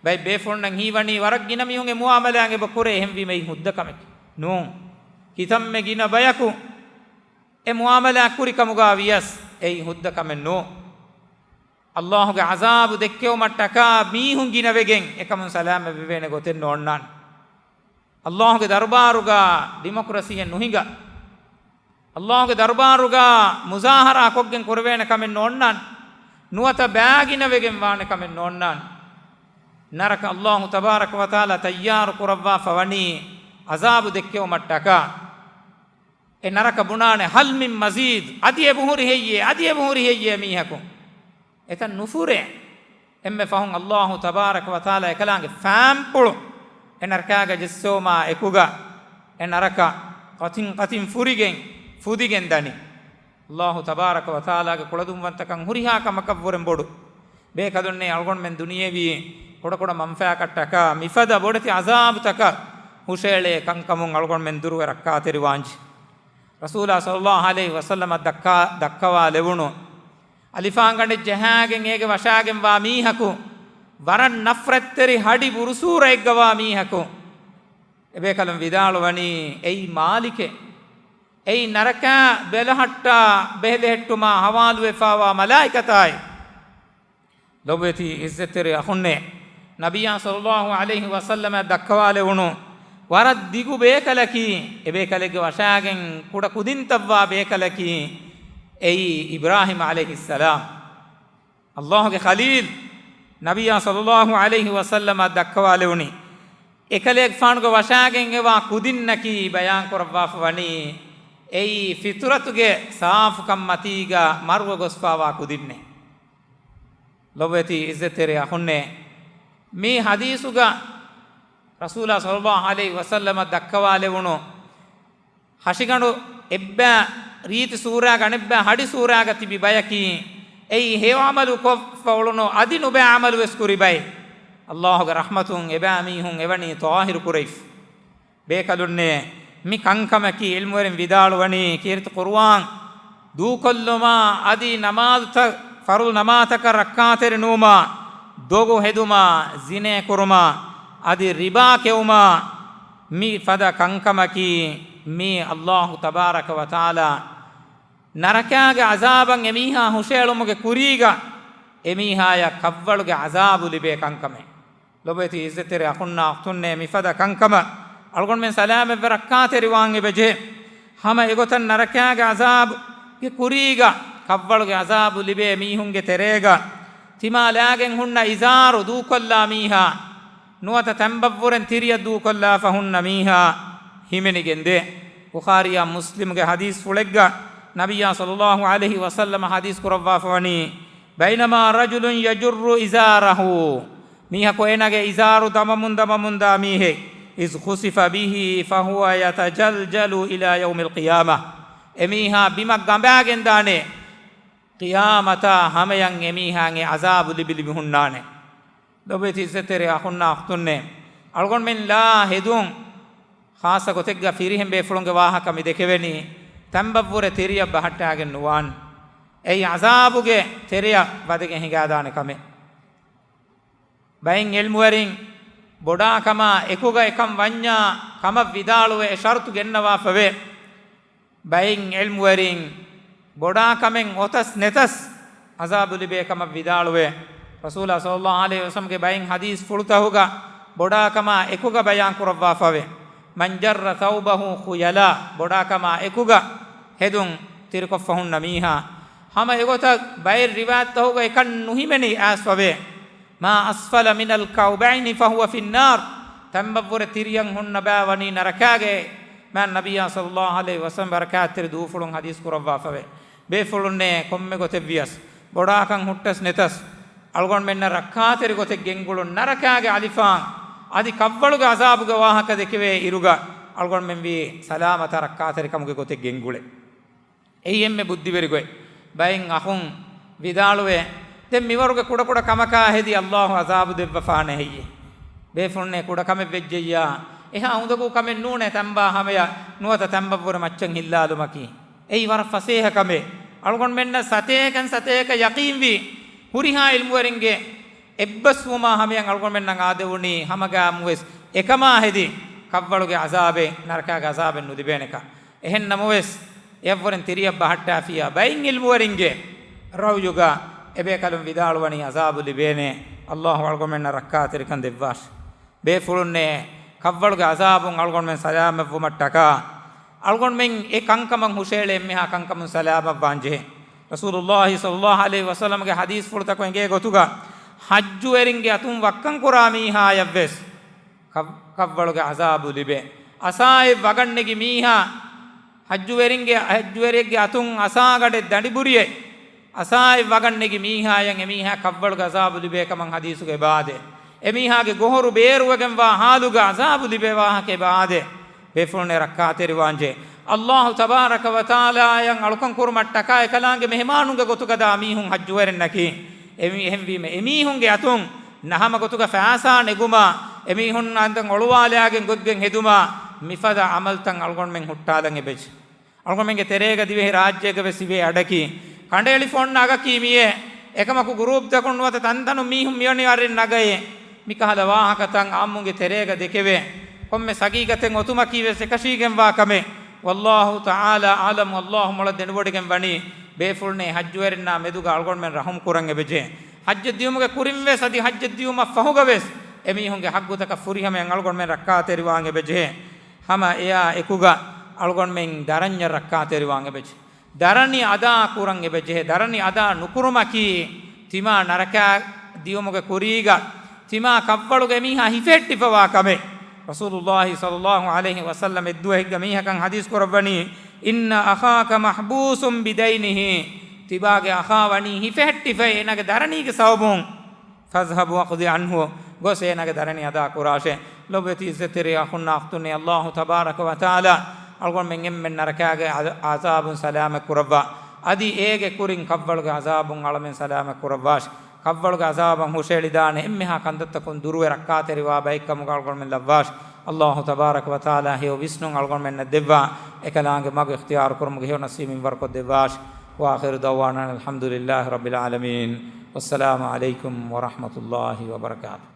ބައެއް ބޭފުޅުންނަށް ހީވަނީ ވަރަށް ގިނަ މީހުން އެ މުޢާމަލާތް އެބަ ކުރޭ، އެހެންވީމަ އެއީ ހުއްދަ ކަމެކޭ. ނޫން. ކިތަންމެ ގިނަ ބަޔަކު އެ މުޢާމަލާތް ކުރި ކަމުގަ ވިޔަސް، އެއީ ހުއްދަ ކަމެއް ނޫން. ﷲ ގެ ޢަޛާބު ދެއްކެވުމަށްޓަކާ މީހުން ގިނަވެގެން އެކަމުން ސަލާމަތް ވެވޭނެ ގޮތެއް ނޯންނާނެ. ﷲ ގެ ދަރުބާރުގަ ޑިމޮކްރަސީއެއް ނުހިނގާ. ﷲ ގެ ދަރުބާރުގަ މުޒާހަރާ ކޮށްގެން ކުރެވޭނެ ކަމެއް ނޯންނާނެ. ނުވަތަ ބައިގިނަވެގެން ވާނެ ކަމެއް ނޯންނާނެ. ނަރަކަ ﷲ ތަބާރަކަ ވަތަޢާލާ ތައްޔާރު ކުރައްވާފަ ވަނީ ޢަޛާބު ދެއްކެވުމަށްޓަކާ. އެ ނަރަކަ ބުނާނެ، "ހަލް މިން މަޒީދް؟ އަދި އެބަހުރި ހެއްޔޭ؟ އަދި އެބަހުރި ހެއްޔޭ؟" މީހަކު އެތަން ނުފުރޭ. އެންމެ ފަހުން އައްލާހު ތަބާރަކަ ވަތަޢާލާ އެކަލާނގެ ފާންޕުޅު އެ ނަރަކާގަ ޖެއްސެވުމާ އެކުގަ، އެ ނަރަކަ ޤަތިން ޤަތިން ފުރިގެން، ފުދިގެން ދަނީ. އައްލާހު ތަބާރަކަ ވަތަޢާލާގެ ކުޅަދުންވަންތަކަން ހުރިހާ ކަމަކަށްވުރެން ބޮޑު. ބޭކަލުންނޭ އަޅުގަނޑުމެން ދުނިޔެވީ ކުޑަކުޑަ މަންފާކަށްޓަކާ މިފަދަ ބޮޑެތި ޢަޒާބުތަކަށް ހުށައެޅޭ ކަންކަމުން އަޅުގަނޑުމެން ދުރުވެ ރައްކާތެރިވާންޖެ. ރަސޫލާ ޞައްލައްލާހު ޢަލައިހި ވަސައްލަމަށް ދައްކާ، ދައްކަވާލެވުނު އަލިފާންގަނޑެއް ޖަހާގެން އޭގެ ވަށާގެންވާ މީހަކު ވަރަށް ނަފްރަތްތެރި ހަޑި ބުރުސޫރައެއްގަވާ މީހަކު އެބޭކަލުން ވިދާޅުވަނީ، އެއީ މާލިކެއް. އެއީ ނަރަކާ ބެލަހައްޓާ ބެހެލެހެއްޓުމާ ހަވާލުވެފާވާ މަލާއިކަތާއި. ލޮބުވެތި ޢިއްޒަތްތެރި އަޚުންނޭ، ނަބިއްޔާ ޞައްލައްލާހު ޢަލައިހި ވަސައްލަމަށް ދައްކަވާލެވުނު ވަރަށް ދިގު ބޭކަލަކީ، އެ ބޭކަލެއްގެ ވަށާގެން ކުޑަ ކުދިންތައްވާ ބޭކަލަކީ، އެއީ އިބްރާހީމް ޢަލައިހިއްސަލާމް. އައްލާހުގެ ޚަލީލް ނަބިއްޔާ ޞައްލައްލާހު ޢަލައިހި ވަސައްލަމަށް ދައްކަވާލެވުނީ، އެކަލޭގެފާނުގެ ވަށާގެން އެވާ ކުދިންނަކީ ބަޔާންކުރައްވާފަ ވަނީ، އެއީ ފިޠުރަތުގެ ސާފުކަން މަތީގަ މަރުވެ ގޮސްފާވާ ކުދިންނޭ. ލޮބުވެތި ޢިއްޒަތްތެރި އަޚުންނޭ، މި ޙަދީޘުގަ ރަސޫލާ ޞައްލައްލާހު ޢަލައިހި ވަސައްލަމަށް ދައްކަވާލެވުނު ހަށިގަނޑު އެއްބައި ރީތި ސޫރާގަ އަނެއްބައި ހަޑި ސޫރާގަ ތިބި ބަޔަކީ، އެއީ ހެޔޮ ޢަމަލު ކޮށްފަ އުޅުނު އަދި ނުބައި ޢަމަލު ވެސް ކުރި ބައެއް. އައްލާހުގެ ރަޙްމަތުން އެބައިމީހުން އެވަނީ ޠާހިރު ކުރެވިފަ. ބޭކަލުންނޭ، މި ކަންކަމަކީ ޢިލްމުވެރިން ވިދާޅުވަނީ، ކީރިތި ޤުރުއާން ދޫކޮށްލުމާ އަދި ނަމާދުތައް، ފަރުޟު ނަމާދުތަކަށް ރައްކާތެރި ނުވުމާ، ދޮގު ހެދުމާ، ޒިނޭ ކުރުމާ، އަދި ރިބާ ކެއުމާ، މި ފަދަ ކަންކަމަކީ، މީ އައްލާހު ތަބާރަކަ ވަތަޢާލާ ނަރަކާގެ ޢަޒާބަށް އެމީހާ ހުށައެޅުމުގެ ކުރީގަ، އެމީހާޔަށް ކަށްވަޅުގެ ޢަޒާބު ލިބޭ ކަންކަމެއް. ލޮބުވެތި ޢިއްޒަތްތެރި އަޚުންނާ އުޚްތުންނޭ، މިފަދަ ކަންކަމަށް އަޅުގަނޑުމެން ސަލާމަތްވެ ރައްކާތެރިވާން އެބަޖެހޭ. ހަމަ އެގޮތަށް ނަރަކާގެ ޢަޒާބުގެ ކުރީގަ ކަށްވަޅުގެ ޢަޒާބު ލިބޭ މީހުންގެ ތެރޭގަ ތިމާލާގެން ހުންނަ އިޒާރު ދޫކޮށްލާ މީހާ، ނުވަތަ ތަންބައްވުރެން ތިރިއަށް ދޫކޮށްލާފަ ހުންނަ މީހާ ހިމެނިގެންދޭ. ބުޚާރީއާ މުސްލިމްގެ ޙަދީޘްފުޅެއްގަ ނަބިއްޔާ ޞައްލައްލާހު ޢަލައިހި ވަސައްލަމަ ޙަދީޘް ކުރައްވާފަ ވަނީ، بينما رجل يجر إزاره، މީހަކު އޭނާގެ އިޒާރު ދަމަމުން ދަމަމުން ދާ މީހެއް، إذ خسف به فهو يتجلجل إلى يوم القيامة، އެމީހާ ބިމަށް ގަނބާގެން ދާނެ، ޤިޔާމަތާ ހަމަޔަށް އެމީހާގެ ޢަޒާބު ލިބި ލިބި ހުންނާނެ. ލޮބުވެތި ޢިއްޒަތްތެރި އަޚުންނާ އުޚްތުންނޭ، އަޅުގަނޑުމެން ލާ ހެދުން، ޚާއްޞަ ގޮތެއްގަ ފިރިހެން ބޭފުޅުންގެ ވާހަކަ މި ދެކެވެނީ، ތަންބައްވުރެ ތިރިއަށް ބަހައްޓާގެން ނުވާން. އެއީ ޢަޒާބުގެ ތެރެއަށް ވަދެގެން ހިނގާދާނެ ކަމެއް. ބައެއް ޢިލްމުވެރިން ބޮޑާކަމާ އެކުގަ އެކަން ވަންޏާ ކަމަށް ވިދާޅުވެ އެ ޝަރުޠު ގެންނަވާފަވޭ. ބައެއް ޢިލްމުވެރިން ބޮޑާކަމެއް އޮތަސް ނެތަސް ޢަޒާބު ލިބޭ ކަމަށް ވިދާޅުވޭ. ރަސޫލާ ޞައްލައްލާހު ޢަލައިހި ވަސައްލަމްގެ ބައެއް ޙަދީޘްފުޅުތަކުގަ ބޮޑާކަމާ އެކުގަ ބަޔާން ކުރައްވާފަވޭ. من جر ثوبه خيلاء، ބޮޑާކަމާ އެކުގަ ހެދުން ތިރިކޮށްފަ ހުންނަ މީހާ. ހަމަ އެގޮތަށް ބައެއް ރިވާޔަތްތަކުގަ އެކަން ނުހިމެނި އައިސްފަވޭ. ما أسفل من الكعبين فهو في النار. ތަންބައްވުރެ ތިރިއަށް ހުންނަ ބައި ވަނީ ނަރަކާގައޭ. މާތް ނަބިއްޔާ ޞައްލައްލާހު ޢަލައިހި ވަސައްލަމް ބަރަކާތްތެރި ދޫފުޅުން ޙަދީޘް ކުރައްވާފަވޭ. ބޭފުޅުންނޭ ކޮންމެ ގޮތެއްވިޔަސް، ބޮޑާކަން ހުއްޓަސް ނެތަސް، އަޅުގަނޑުމެންނަށް ރައްކާތެރި ގޮތެއް ގެންގުޅުން، ނަރަކާގެ އަލިފާން އަދި ކަށްވަޅުގެ ޢަޒާބުގެ ވާހަކަ ދެކެވޭ އިރުގަ، އަޅުގަނޑުމެން ވީ ސަލާމަތާ ރައްކާތެރިކަމުގެ ގޮތެއް ގެންގުޅޭ. އެއީ އެންމެ ބުއްދިވެރި ގޮތް. ބައެއް އަޚުން ވިދާޅުވޭ، ދެން މިވަރުގެ ކުޑަކުޑަ ކަމަކާ ހެދި އައްލާހު ޢަޒާބު ދެއްވަފާނެ ހެއްޔޭ؟ ބޭފުޅުންނޭ ކުޑަ ކަމެއް ވެއްޖެއްޔާ، އެހާ އުނދަގޫ ކަމެއް ނޫނޭ ތަންބާ ހަމަޔަށް ނުވަތަ ތަންބައްވުރެ މައްޗަށް ހިއްލާލުމަކީ. އެއީ ވަރަށް ފަސޭހަ ކަމެއް. އަޅުގަނޑުމެންނަށް ސަތޭކަން ސަތޭކަ ޔަޤީންވީ، ހުރިހާ ޢިލްމުވެރިންގެ އެއްބަސްވުމާ ހަމަޔަށް އަޅުގަނޑުމެންނަށް އާދެވުނީ ހަމަގައިމުވެސް އެކަމާ ހެދި ކަށްވަޅުގެ ޢަޒާބެއް، ނަރަކާގެ ޢަޒާބެއް ނުލިބޭނެކަން. އެހެން ނަމަވެސް، އެއަށްވުރެން ތިރިއަށް ބަހައްޓާފިޔާ ބައެއް ޢިލްމުވެރިންގެ ރައުޔުގަ އެބޭކަލުން ވިދާޅުވަނީ ޢަޒާބު ލިބޭނެ، އައްލާހު އަޅުގަނޑުމެންނަށް ރައްކާތެރިކަން ދެއްވާށި. ބޭފުޅުންނޭ، ކަށްވަޅުގެ ޢަޒާބުން އަޅުގަނޑުމެން ސަލާމަތްވުމަށްޓަކާ، އަޅުގަނޑުމެން އެ ކަންކަމަށް ހުށައެޅޭ އެންމެހާ ކަންކަމުން ސަލާމަތްވާން ޖެހޭ. ރަސޫލުﷲ ޞައްލަﷲު ޢަލައިހި ވަސައްލަމަގެ ޙަދީޘްފުޅުތަކުން އެނގޭ ގޮތުގަ، ޙައްޖުވެރިންގެ އަތުން ވައްކަން ކުރާ މީހާޔަށްވެސް ކަށް-، ކަށްވަޅުގެ ޢަޒާބު ލިބޭ. އަސާއެއް ވަގަށްނެގި މީހާ ޙައްޖުވެރިންގެ، ޙައްޖުވެރިއެއްގެ އަތުން އަސާގަޑެއް ދަނޑިބުރިއެއް، އަސާއެއް ވަގަށް ނެގި މީހާޔަށް އެމީހާ ކަށްވަޅުގެ ޢަޒާބު ލިބޭ ކަމަށް ޙަދީޘުގައި ވާދޭ. އެމީހާގެ ގޮހޮރު ބޭރުވެގެންވާ ޙާލުގަ ޢަޒާބު ލިބޭ ވާހަކައެއް ވާދޭ. ބޭފުޅުންނޭ ރައްކާތެރިވާންޖެހޭ. ﷲ ތަބާރަކަ ވަތަޢާލާޔަށް އަޅުކަން ކުރުމަށް ޓަކާއި ކަލާނގެ މެހެމާނުންގެ ގޮތުގަ ދާ މީހުން ޙައްޖުވެރިންނަކީ. އެމީ-، އެހެންވީމަ އެމީހުންގެ އަތުން ނަހަމަ ގޮތުގަ ފައިސާ ނެގުމާ، އެމީހުން އަނދަން އޮޅުވާލާގެން ގޮތްގެން ހެދުމާ، މިފަދަ ޢަމަލުތައް އަޅުގަނޑުމެން ހުއްޓާލަން އެބަޖެ. އަޅުގަނޑުމެންގެ ތެރޭގަ ދިވެހި ރާއްޖޭގަ ވެސް ތިބޭ އަޑަކީ، ކަނޑައެޅިފަ އޮންނަ އަގަކީ މިއޭ. އެކަމަކު ގުރޫޕްތަކުން ނުވަތަ ތަންތަނުން މީހުން މިވަނީ އަށް ނަގައޭ. މިކަހަލަ ވާހަކަތައް ޢާއްމުންގެ ތެރޭގަ ދެކެވޭ. ކޮންމެސް ޙަޤީޤަތެއް އޮތުމަކީ ވެސް އެކަށީގެންވާ ކަމެއް. ވައްލާހު ތަޢާލާ އަޢުލަމު، ﷲ މޮޅަށް ދެނެވޮޑިގެން ވަނީ، ބޭފުޅުންނޭ ޙައްޖުވެރިންނާ މެދުގަ އަޅުގަނޑުމެން ރަޙުމް ކުރަން އެބަޖެހޭ. ޙައްޖަށް ދިޔުމުގެ ކުރިން ވެސް އަދި ޙައްޖަށް ދިޔުމަށް ފަހުގަ ވެސް އެމީހުންގެ ޙައްޤުތަކަށް ފުރިހަމައިން އަޅުގަނޑުމެން ރައްކާތެރިވާން އެބަޖެހޭ. ހަމަ އެއާ އެކުގަ އަޅުގަނޑުމެން ދަރަންޏަށް ރައްކާތެރިވާން އެބަޖެހޭ. ދަރަނި އަދާ ކުރަން އެބަޖެހޭ. ދަރަނި އަދާ ނުކުރުމަކީ، ތިމާ ނަރަކައަށް ދިޔުމުގެ ކުރީގަ ތިމާ ކަށްވަޅުގަ އެމީހާ ހިފެހެއްޓިފަވާ ކަމެއް. ރަސޫލުﷲ ޞައްލަﷲ ޢަލައިހި ވަސައްލަމް އެއްދުވަހެއްގަ މީހަކަށް ޙަދީޘް ކުރައްވަނީ، "إن أخاك محبوس بدينه." ތިބާގެ އަޚާ ވަނީ ހިފެހެއްޓިފައި އޭނާގެ ދަރަނީގެ ސަބަބުން. "فاذهب واقض عنه." ގޮސް އޭނާގެ ދަރަނި އަދާ ކުރާށޭ. ލޮބުވެތި ޢިއްޒަތްތެރި އަޚުންނާ އުޚްތުންނޭ، ﷲ ތަބާރަކަ ވަތަޢާލާ އަޅުގަނޑުމެން އެންމެން ނަރަކާގެ ޢަ-، ޢަޒާބުން ސަލާމަތް ކުރައްވާ. އަދި އޭގެ ކުރިން ކަށްވަޅުގެ ޢަޒާބުން އަޅަމެން ސަލާމަތް ކުރައްވާށި. ކަށްވަޅުގެ ޢަޒާބަށް ހުށައެޅިދާނެ އެންމެހާ ކަންތައްތަކުން ދުރުވެ ރައްކާތެރިވާ ބައެއްކަމުގަ އަޅުގަނޑުމެން ލައްވާށި. ﷲ ތަބާރަކަ ވަތަޢާލާ ހެޔޮ ވިސްނުން އަޅުގަނޑުމެންނަށް ދެއްވާ، އެކަލާނގެ މަގު އިޚްތިޔާރު ކުރުމުގެ ހެޔޮ ނަސީބު މިންވަރުކޮށް ދެއްވާށި. وآخر دعوانا أن الحمد لله رب العالمين. والسلام عليكم ورحمة الله وبركاته.